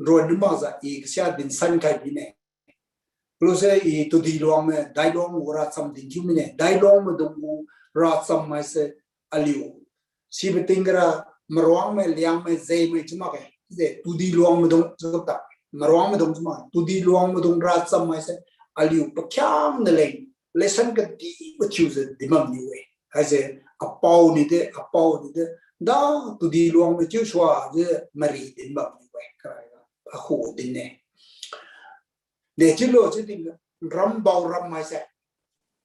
ron ni makjiu i kasia dinsan khai bine. Kalu se i Tudi Luang me, Dailuang gu racham dinkiu mine. Dailuang maidung gu racham haise aliu sibo tingga ra Maruang me, Liang me, Zei me chiu makge. Chiude Tudi Luang maidung chiu ta. Maruang maidung chiu mak. Tudi Luang maidung racham haise aliu pakhiangna leng lesson kadibo thiujiu dinbam niu-e. Haise apao ni de, apao ni de. Da Tudi Luang me chiu suajiu mari dinbam niu-e. Karaiga akhu dinne. Dechiulo chiu tingga, rambao ram haise.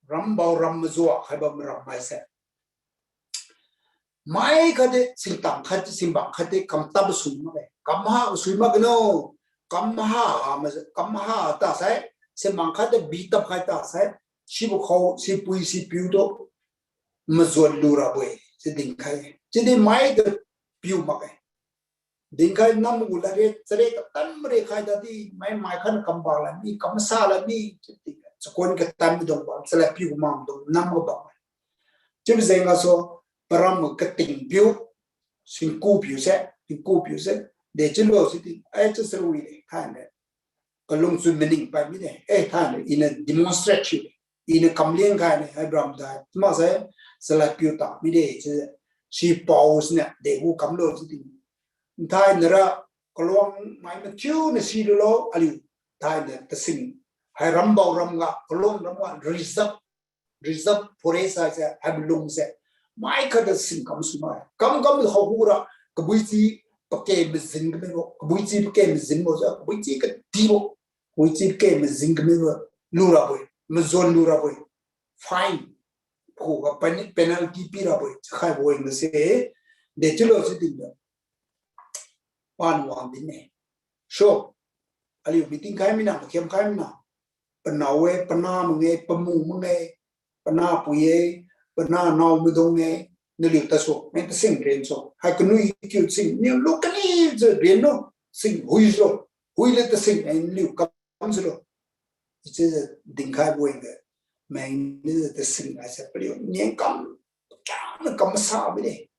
Rambao ram majua khaibam ram haise. Mai khatdi singtang khatdi singbang khatdi kamtap sui makge. Kamha sui makge no. Kamha, ma, kamha tasai, singbang khatdi bitap khai tasai, sibo khao, sipui, sipiu tu majuan lurabo-e, chiu dinkhai. Chiudi mai di piu makge. Dinkhai nam gu ladriat, chariat katan mari khai dadi, mai mai khan kambak lami, kamsa lami, chiudi chakhuan katan midung bam, chalad piu maidung nam ga bam. Chiubo jeng gasu, param kating piu, singku piu se, singku piu se, dechiulo sidi, ai chiu sarui de, thainai. Kalungchun maning pai mide, eh, thainai, iniu demonstrate thiu, iniu kamliang khaine, hai baram dai, chiu maksai, chalad piu ta mide, chiu, sipao siniu, degu kamlo sidi. Thainai ra, kaluang mai mathiu niu silulo, aliu, thainai tasing, hai rambao ram ga, kaluang ram ga, reserve, reserve forest haise, hai malung se, mai khatdi sing kam sui mai. Kam kam khao hu ra, kabuichi pake majin kamibo, kabuichi pake majinbo se, kabuichi katibo, kabuichi pake majin kamibo, lurabo-e, majuan lurabo-e, fine, khuga pen-, penalty pirabo-e, chiu khaibo-e mase, dechiulo chiu tingga. Paniu wang din-e. So, aliu meeting khai mina, makhiam khai mina. Panao-e, panah mange, pamu mange, panahpui-e, panah nao maidung-e, naliu tasu, meng tasing ren su. Hai kanui kiu sing, niu lu kani jiu ren lu, sing hui su, hui le tasing, eh, naliu kam su lu. Ichi dinkhai bo-e, meng ni tasing ai sa paliu, nian kam, kam na kam sa bi de.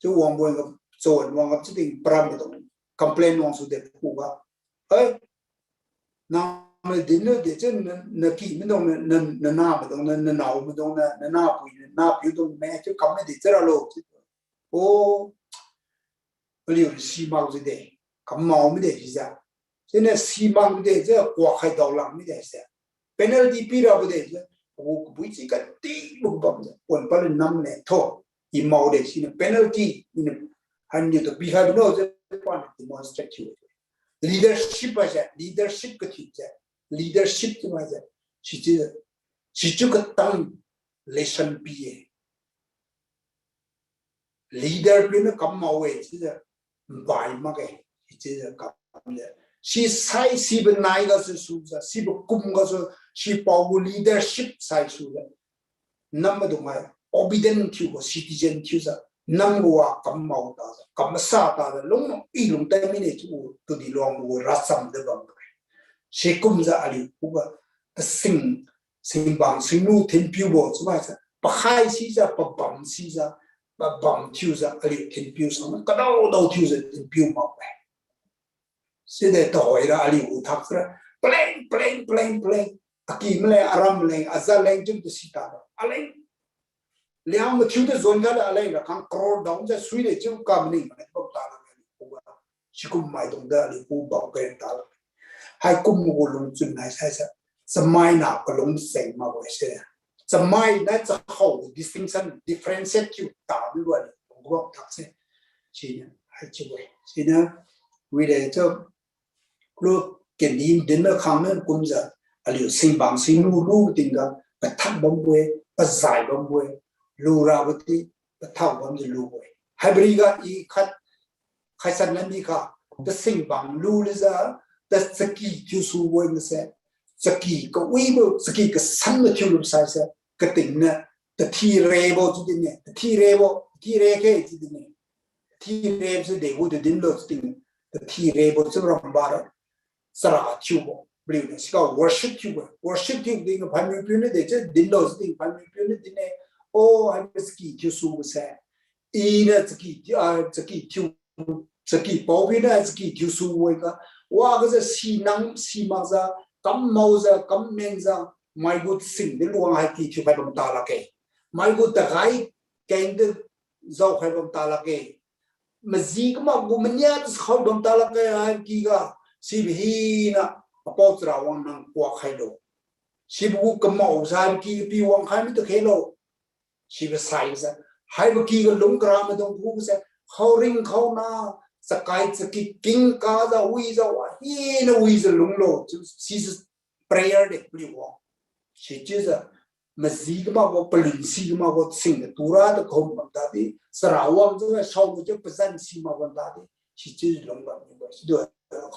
Chiu wang bo-e, chiu wang ga chiu ding param dung, complain wang su de pu ga. Hai, na me din lu de chiu na, na ki maidung na, na, na na maidung na, na nao maidung na, na nahpui, na nahpiu dung me, chiu kam me de chiu ra lo, chiu. O, paliu si mak ji de, kam mao mi de si ja. Siniu si mak de chiu, kuak khai dao lang mi de si. Penalty pi ra bo de chiu, o, kabui chi kati bo bam ji. Pon pa le nam ne tho. I mao de siniu penalty, iniu, han niu tu pi khai bo no chiu, paniu demonstrate thiu. Leadership ba se, leadership kathiu se, leadership tu ba se, sichiu, sichiu katang lesson pi-e. Leader piu niu kam mao-e, chiujiu, mbai makge, chiujiu kam le. Si sai, sibo nai gasu sujiu, sibo kum gasu, sipaogu leadership sai sujiu. Nam maidung hai, obedient thiubo, citizen thiujiu, nam gu wa kam mao tajiu, kam masa tajiu, lung i lung tai mine chiu, tudi luang gu racham de bam. Sikumjiu aliu khuga, tasing, singbang singlu thinpiubo chiu mai sa, pakhai sijiu, pabam sijiu, pabam thiujiu, aliu thinpiu sang, kadaodao thiujiu thinpiu makge. Side tuhoira aliu gu thak sira, paleng, paleng, paleng, paleng. Aki maleng, aram maleng, aja leng chiu tu sita ba. Aleng. Liang mathiu tu zon ga la aleng ra khang crore daojiu sui le chiu ka maning mane bam tala aliu khuga. Sikum maidung da aliu khu bam pen tala. Haikum gu lungchun hai sai sa. Chamai na kalung seng makbo se. Chamai na chakhao distinction, differentiate thiu ta mibo aliu khuga thak se. Siniu, haichiu-e. Siniu, wide chiu, lu kendi dinna khangna kumjiu, aliu singbang singlu lu tingga, pathak bambo-e, pazai bambo-e, lurabo di, pathak bamjiu lubo-e. Haibo riga i khat, khaisan nami kha, tasingbang lu lejiu, tachaki thiusubo-e mase, chaki kawibo, chaki kasanbo thiulu sai se, katingna, tathi rebo chiu dinne, tathi rebo, tathi rekhe chiu dinne. Tathi rebo se degu de dinlo chiu dinne, tathi rebo chiu rambara, chara thiubo, paliuniu siga worship thiubo, worship thiu ding phaimipiuniu de chiu dinlo chiu ding phaimipiuniu dinne, o, haibo chaki thiusubo se, iniu chaki, ah, chaki thiu, chaki paopiuniu chaki thiusubo-e ga, wa gajiu sinang simakjiu, kam maojiu, kam menjiu, maigu sing di luang hai ki thiukhai bam ta lakge. Maigu tagai kengdi jaokhai bam ta lakge. Maji kamak gu mania di sakhao bam ta lakge hai kiga, sibo hina, apao charawang nang kuak khailo. Sibo gu kamao sai ki pi wang khai mi tu khelo. Sibo saijiu, haibo kiga lung kara maidung khuga se, khaoring khaona, chakai chaki king kajiu wijiu wa hina wijiu lunglo chiu, sijiu prayer de paliu wang. Sichiujiu, maji kamakbo, palun si kamakbo, singna tura tu khum bam tadi, charawang jiu saolo chiu pazan si mak bam tadi, sichiujiu lung bam mibo. Sidu,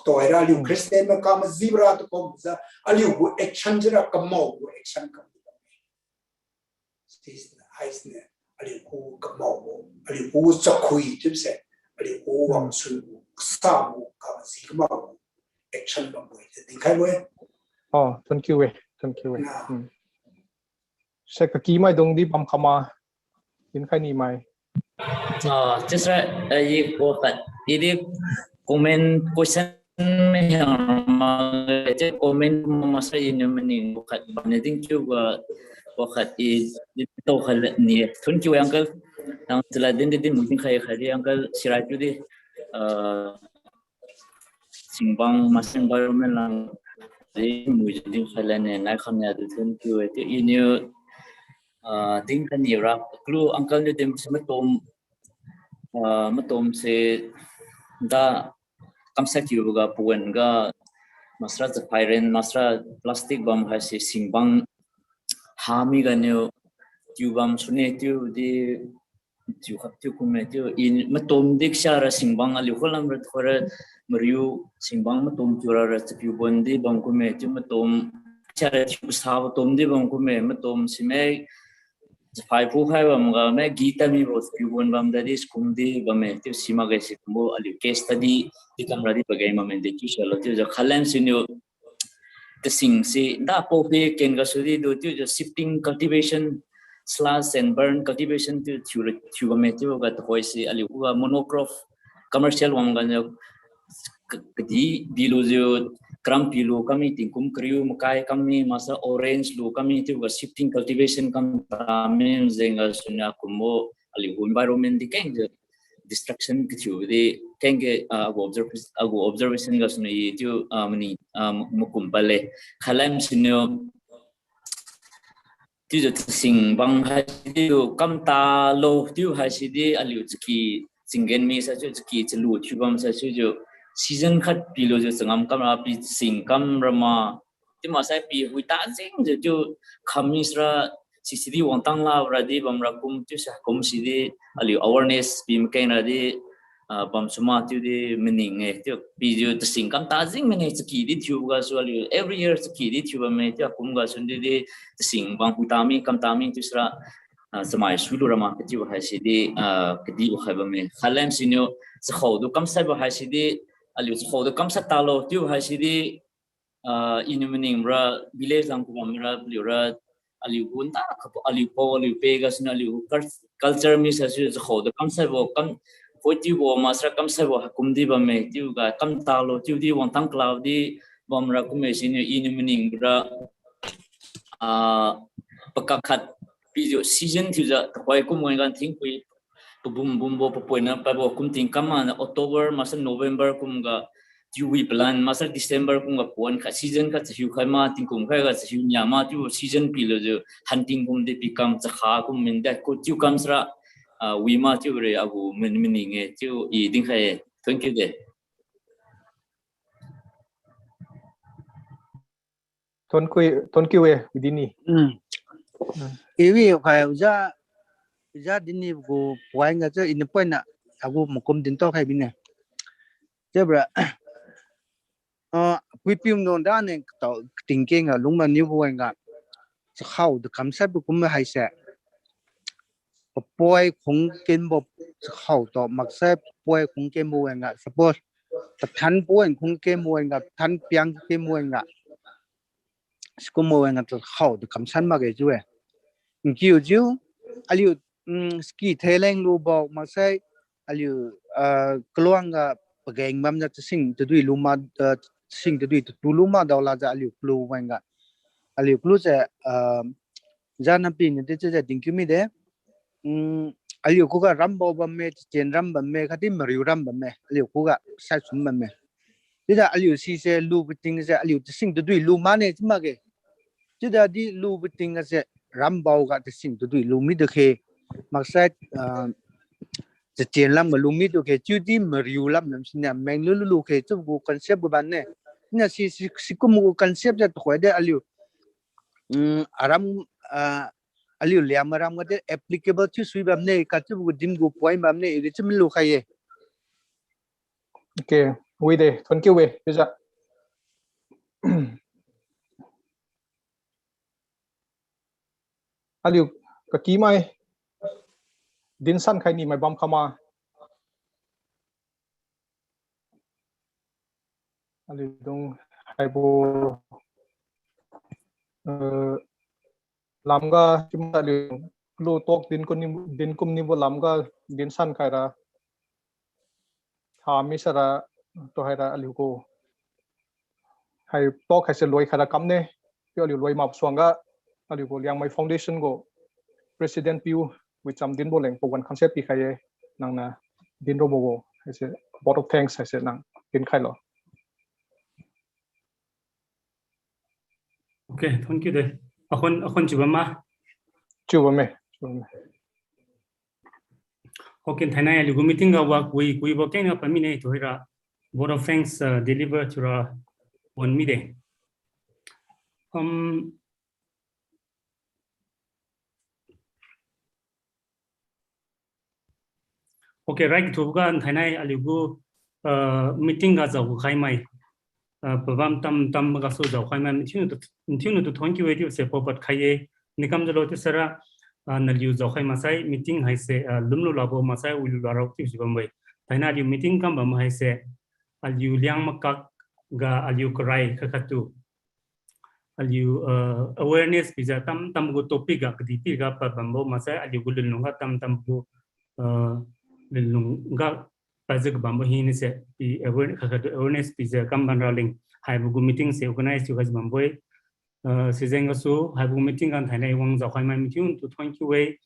toira aliu Christian mai ka majibo ra tu khumjiu, aliu gu action jiura kamao gu action kam di bam. Sisiniu, haisiniu, aliu khu kamaobo, aliu khu chakhui chiubose, aliu khu wangsuibo, kasabo, kamaji kamakbo, action bambo-e, dinkhaibo-e. Oh, thank you e, thank you e. Sai kakimaidung di bam khama, dinkhai nimai. Ah, chiusai, eh, i ko khat, i di comment question mai hang ma, comment ma sai iniu maning ko khat bamniu din chiubo, ko khat i, i tao khat ni. Thank you uncle. Nang chalad din di din mu dinkhai khai di uncle sirai chiu di. Ah, Singbang master environment lang di mu dinkhai lane nai khang ya di thank you e. Chiu iniu, ah, dinkhai ni ra clue uncle niu din si matom, ah, matom se da kamsai thiubo ga pawan ga masra chaphai ren masra plastic bam haise singbang hami ganiu thiubam sune chiu di thiu khap thiu kumme chiu i matom di kasiara singbang aliu khulam ra thora mariu singbang matom thiura ra chapiu bon di bam kumme chiu matom kasiara thiu kasabo tom di bam kumme matom sime chaphai phukhai bam ga me gi tamibo chapiu bon bam dadi sikum di bamme chiu simakge sikumbo aliu case study di kamra di pageng bamme di chiu salo chiujiu khalam siniu Tasing si da pao phi ken gasu di du chiujiu shifting cultivation, slash and burn cultivation chiu thiu, thiu bamme chiuga tuhoi si aliu khuga monocrop commercial wang ganiu k-, kadi bilujiu karam pilu kammi tingkum kariu makai kammi maksa orange lu kammi chiuga shifting cultivation kam tami jeng gasuniu kumbo aliu gu environment di kengjiu destruction kathiu di kengge, ah, agu observ-, agu observation gasuniu i chiu, ah, mani, ah, makum pale. Khalam siniu chiujiu tasing bang haisi diu kamta lo chiu haisi di aliu chaki chinggen mi sa chiu chaki chalu thiu bam sa chiujiu season khat pilujiu changam kamra pi sing kamra ma chiu maksai pi hui tajeng jiu chiu kham misra sisidi wangtang la ra di bamra kum chiusa kum sidi aliu awareness pi makeng ra di, ah, bam suma chiudi maning-e chiu pijiu tasing kam tajeng mane chaki di thiu gasu aliu every year chaki di thiu bamme chiu kum gasu di di tasing bang hui tami kam tami chiusara, ah, chamai sulu rama kachiu haisi di, ah, kadibo khai bamme. Khalam siniu chakhao du kamsaibo haisi di aliu chakhao du kamsai talo chiu haisi di, ah, iniu maningbo ra village lang kubam ra, aliura, aliu gu nda kha aliu pao aliu pe gasuniu aliu gu cul-, culture mi sasu chakhao du kamsaibo kam, poitibo masra kamsaibo hakum di bamme chiuga kamtalo chiudi wangtang kalao di bamra kumme siniu iniu maningbo ra, ah, pakak khat pijiu season thiujiu tuhoi kum wan gan thingpui pabum bumbo papoina pabo kum tingkam ma October maksa November kumga chiu wi palan maksa December kumga pon khat season khat chahiu khai ma tingkum khaiga chahiu nia ma chiu season pilujiu hunting kum di pikam chakha kum minde ku chiu kamsara, ah, wi ma chiu re agu man maning-e chiu i dinkhai-e. Thank you de. Thank you, thank you e, Dini. Iwi khai uja, uja Dini gu point ga chiu iniu poina agu makum dinto khai bine. Chiubra, ah, puipiu nung dane katao katingkeng ga lungma niubo wangga chakhao du kamsaibo kum haise papoi khung kenbo chakhao tu maksai papoi khung kenbo wangga suppose tathan poi khung kenbo wangga tathan piang kenbo wangga sikumbo wangga chakhao du kamsan makge chiu-e. Nkiujiu aliu, mm, ski thaileng lubo maksai aliu, ah, kaluang ga pageng bamjiu tasing tadui luma, ah, tasing tadui tatu luma daolajiu aliu kalu wangga. Aliu kalu se, ah, janapi niu di chiujiu dinkiu mide. Mm, aliu khuga rambo bamme, tachien ram bamme, khatdi mariu ram bamme, aliu khuga saisum bamme. Chiudi aliu sise lubo tingse aliu tasing tadui lu mane chiu makge. Chiudi di lubo tingse rambo ga tasing tadui lu midu khe. Maksai, ah, tachien lam ga lu midu khe, chiudi mariu lam lam siniu meng lulu khe chiubo gu concept gu bamne. Ina si, si, sikum gu concept se tuhoide aliu, mm, aram, ah, aliu Liangmai ram ga di applicable thiusui bamne, kachiubo gu din gu point bamne, iri chiu malu khai-e. Okay, wi de, thank you e, chiujiu. Aliu kakimai dinsan khai nimai bam khama. Aliudung haibo, eh, lamga chim aliu kalu talk dinkum ni, dinkum nibo lamga dinsan khaira. Tha misara tuhoira aliu gu hai talk haise loi khaira kamne. Chiu aliu loi masuangga aliu gu Liangmai Foundation gu President piu Wicham Dinboleng pawan concept pikhai-e, nangniu dinrobo gu haise vote of thanks haise nang dinkhailo. Okay, thank you de. Akhun, akhun chiu bam ma? Chiu bamme, chiu bamme. Okay, thainai aliu gu meeting ga wa kui, kuibo kengna pamine tuhoira vote of thanks, uh, deliver thiura pon mide. Um, Okay, right, thuga nthainai aliu gu, uh, meeting ga zao khai mai. Uh, pabam tam tam gasu zao khai mai, mathiu natu, mathiu natu thank you e chiu se pao pad khai ye. Ni kam jalo chiu sara, uh, naliu zao khai maksai meeting haise, uh, lumlu labo maksai wilu larao chiu si bambo-e. Thainai aliu meeting kam bam haise, aliu Liangmai kak ga aliu karai khat khat tu aliu, uh, awareness pijiu tam tam gu topic ga kadihpiri ga pabambo maksai aliu gu lunlung ga tam tam gu, uh, lunlung ga pajiu kabambo hina se, i aware, khat khat tu awareness pijiu kam bam raleng, haibo gu meeting se organize thiu khai bambo-e. Uh, sijeng gasu, haibo gu meeting ga nthainai wang zao khai mai mathiu natu thank you e.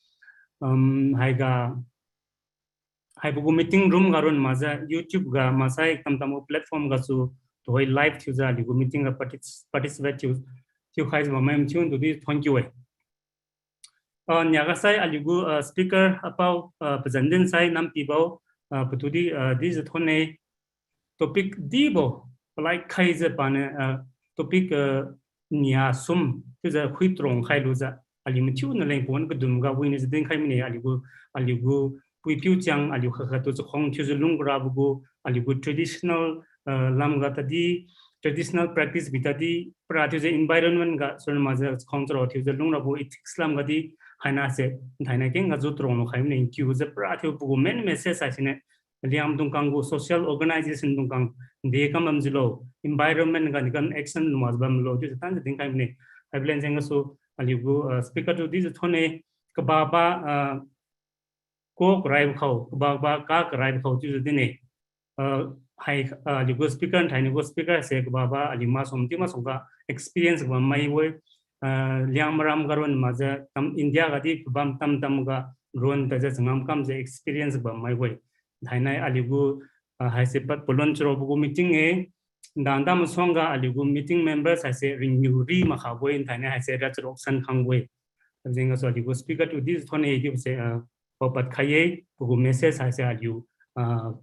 Um, haiga, haibo gu meeting room ga run makjiu YouTube ga maksai tam tam gu platform gasu tuhoi live thiujiu aliu gu meeting ga partic-, participate thiu, thiu khai bam mai mathiu natu di thank you e. Uh, nia ga sai aliu gu, uh, speaker apao, uh, pazan din sai nampibo, uh, patu di, uh, dijiu thon-e, topic dibo palai khaijiu paniu, uh, topic, uh, nia sum chiujiu khui trong khai lujiu, aliu mathiu naleng pon kadum ga winijiu dinkhai mine, aliu gu, aliu gu puipiu chiang aliu khat khat tu chakhuang thiujiu lung karabo gu, aliu gu traditional, uh, lam ga tadi, traditional practice bi tadi, para thiujiu environment ga sura makjiu chakhuang charo thiujiu lung rabo ethics lam ga di, haina se nthainai keng gasu trong lu khai mine, kiujiu para thiu pagu main message haisiniu, Liangmai dungkang gu social organization dungkang de kam bamjiulo, environment ga ni kam action lu makjiu bamlo chiujiu tanjiu dinkhai mine. Haibo len jeng gasu aliu gu, uh, speaker tu dijiu thon-e, kababa, uh, kak raibo khao, kababa kak raibo khao chiujiu din-e. Uh, hai, uh, aliu gu speaker, nthainai gu speaker se kababa aliu maksum chiu maksum ga experience ga bam maibo-e. Uh, Liangmai ram ga run makjiu tam India ga di pabam tam tam ga run tajiu changam kamjiu experience ga bam maibo-e. Nthainai aliu gu, uh, haise pad palun charobo gu meeting e, ndan dam masuang ga aliu gu meeting members haise ringniu ri makhabo-e, nthainai haise ra charuk san khangbo-e. Jeng gasu aliu gu speaker tu dijiu thon-e chiu se, uh, pao pad khai ye, pagu message haise aliu, uh,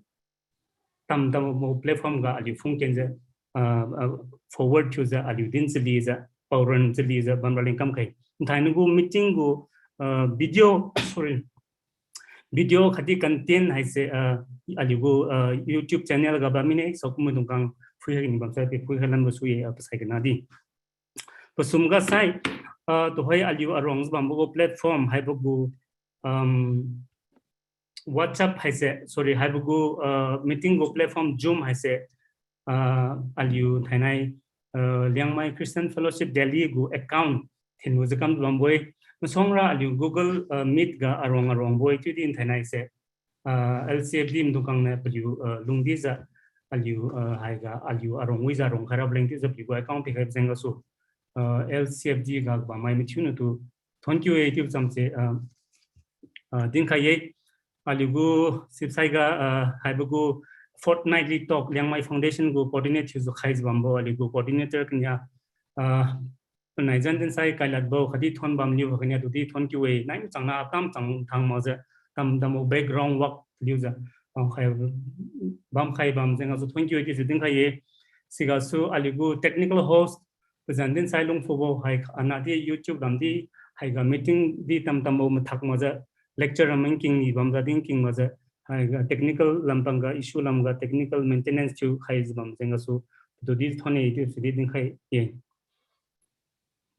tam tam gu platform ga aliu phungkenjiu, uh, uh, forward thiujiu aliu din chalijiu, paoran chalijiu bam raleng kam khai. Nthainai gu meeting gu, uh, video, sorry, video khatdi content haise, uh, aliu gu, uh, YouTube channel ga bam mine, saokum maidung kang phui khai ni bamsai pi phui khai lanbo sui-e, uh, pasai kana di. Pasum ga sai, uh, tuhoi aliu aruang bambo gu platform haibo gu, um, WhatsApp haise, sorry, haibo gu, uh, meeting gu platform Zoom haise, uh, aliu nthainai, uh, Liangmai Christian Fellowship Delhi gu account thinlujiu kam bambo-e. Masuang ra aliu Google, uh, Meet ga aruang aruangbo-e, chiudi nthainai se, uh, L C F D maidung kang niu paliu, uh, lungdijiu, aliu, uh, haiga aliu aruang wijiu aruang khai rabo leng chiujiu paliu gu account pikhai jeng gasu, uh, L C F D ga bammai mathiu natu thank you e chiu chamse, uh, uh, dinkhai ye. Aliu gu sipsai ga, uh, haibo gu fortnightly talk Liangmai Foundation gu coordinate thiujiu khaijiu bambo aliu gu coordinator kania, uh, panai jan din sai kailadbo khatdi thon bamniu kania tudi thank you e, nai machang na tam chang thang makjiu, tam tam gu background work liujiu bamkhai, bamkhai bam jeng gasu thank you e chiujiu dinkhai ye. Sigasu aliu gu technical host pazan din sai lungphubo hai ana di YouTube lam di, haiga meeting di tam tambo mathak makjiu, lecture ram king ni bamjiu din king makjiu, haiga technical lam pangga issue lamga technical maintenance thiu khaijiu bam jeng gasu tudi thon-e chiu sidi dinkhai ye.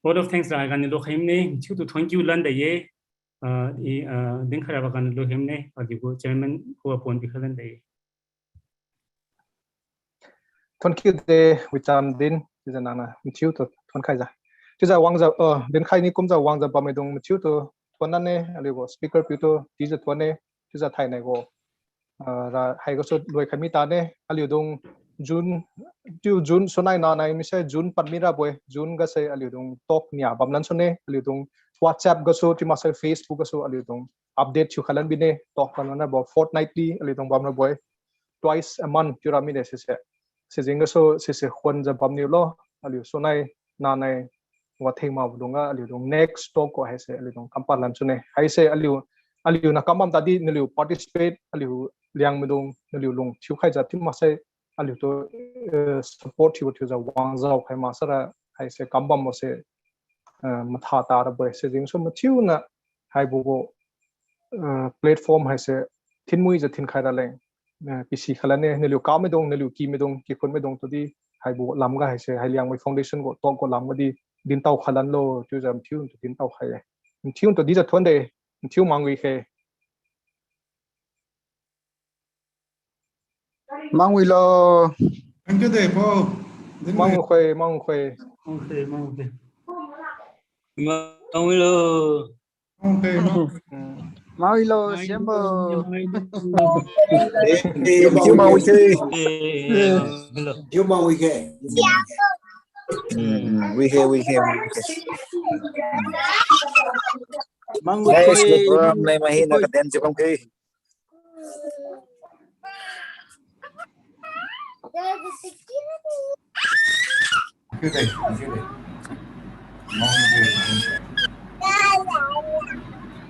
Vote of thanks ra haiga niu lukhai mine, thiutu thank you lande ye. Ah, i, ah, dinkhai rabo ganiu lukhai mine, aliu gu chairman khuga pon pikhai lande ye. Thank you de, Wicham din, chiujiu nangniu mathiutu thonkhaijiu. Chiujiu wangjiu, uh, dinkhai ni kumjiu wangjiu bammaidung mathiutu thon lane, aliu gu speaker piutu chiujiu thon-e, chiujiu thainai gu, uh, ra haigasu loikhai mi tane, aliudung June, chiu June sunai nanai mise June pad mirabo-e, June gase aliudung talk nia bamlan sune, aliudung WhatsApp gasu chiu maksai Facebook gasu aliudung update thiukhai lan bine, talk bamlan rabo fortnightly aliudung bamrabo-e, twice a month chiura mide sise. Sijeng gasu sise khuanjiu bamniulo, aliu sunai nanai watheng makbo dungga aliudung next talk gu haise aliudung kampad lan sune. Haise aliu, aliuniu kambam tadi naliu participate, aliu Liangmaidung naliu lung thiukhaijiu chiu maksai aliutu, eh, support thiubo thiujiu wangjiu khai maksara haise kambambo se, eh, matha tarabo-e. Sijeng gasu mathiuniu haibo gu, eh, platform haise thinmuijiu thinkhai raleng. Eh, pisi khalan-e, naliu kamaidung, naliu kimaidung, kikhun maidung tudi, haibo lamga haise, hai Liangmai Foundation gu talk gu lamga di, dintao khalan lo, chiujiu mathiu tu dintao khai-e. Mathiu tu dijiu thuonde, mathiu mangwi khe. Mangwi lo. Thank you de, Paul. Din Mangwi khoi, mangwi khoi. Mangwi khoi, mangwi khoi. Mangwi lo. Mangwi khoi, mangwi. Mm. Mangwi lo, Siambo. Eh, eh, Siambo mangwi khoi. Eh, eh, mangwi lo. Siambo mangwi khoi. Mm, wi khoi, wi khoi, wi khoi. Mangwi khoi, guys, program mangwi khoi. Lei mai hina kaden jiu bam khoi.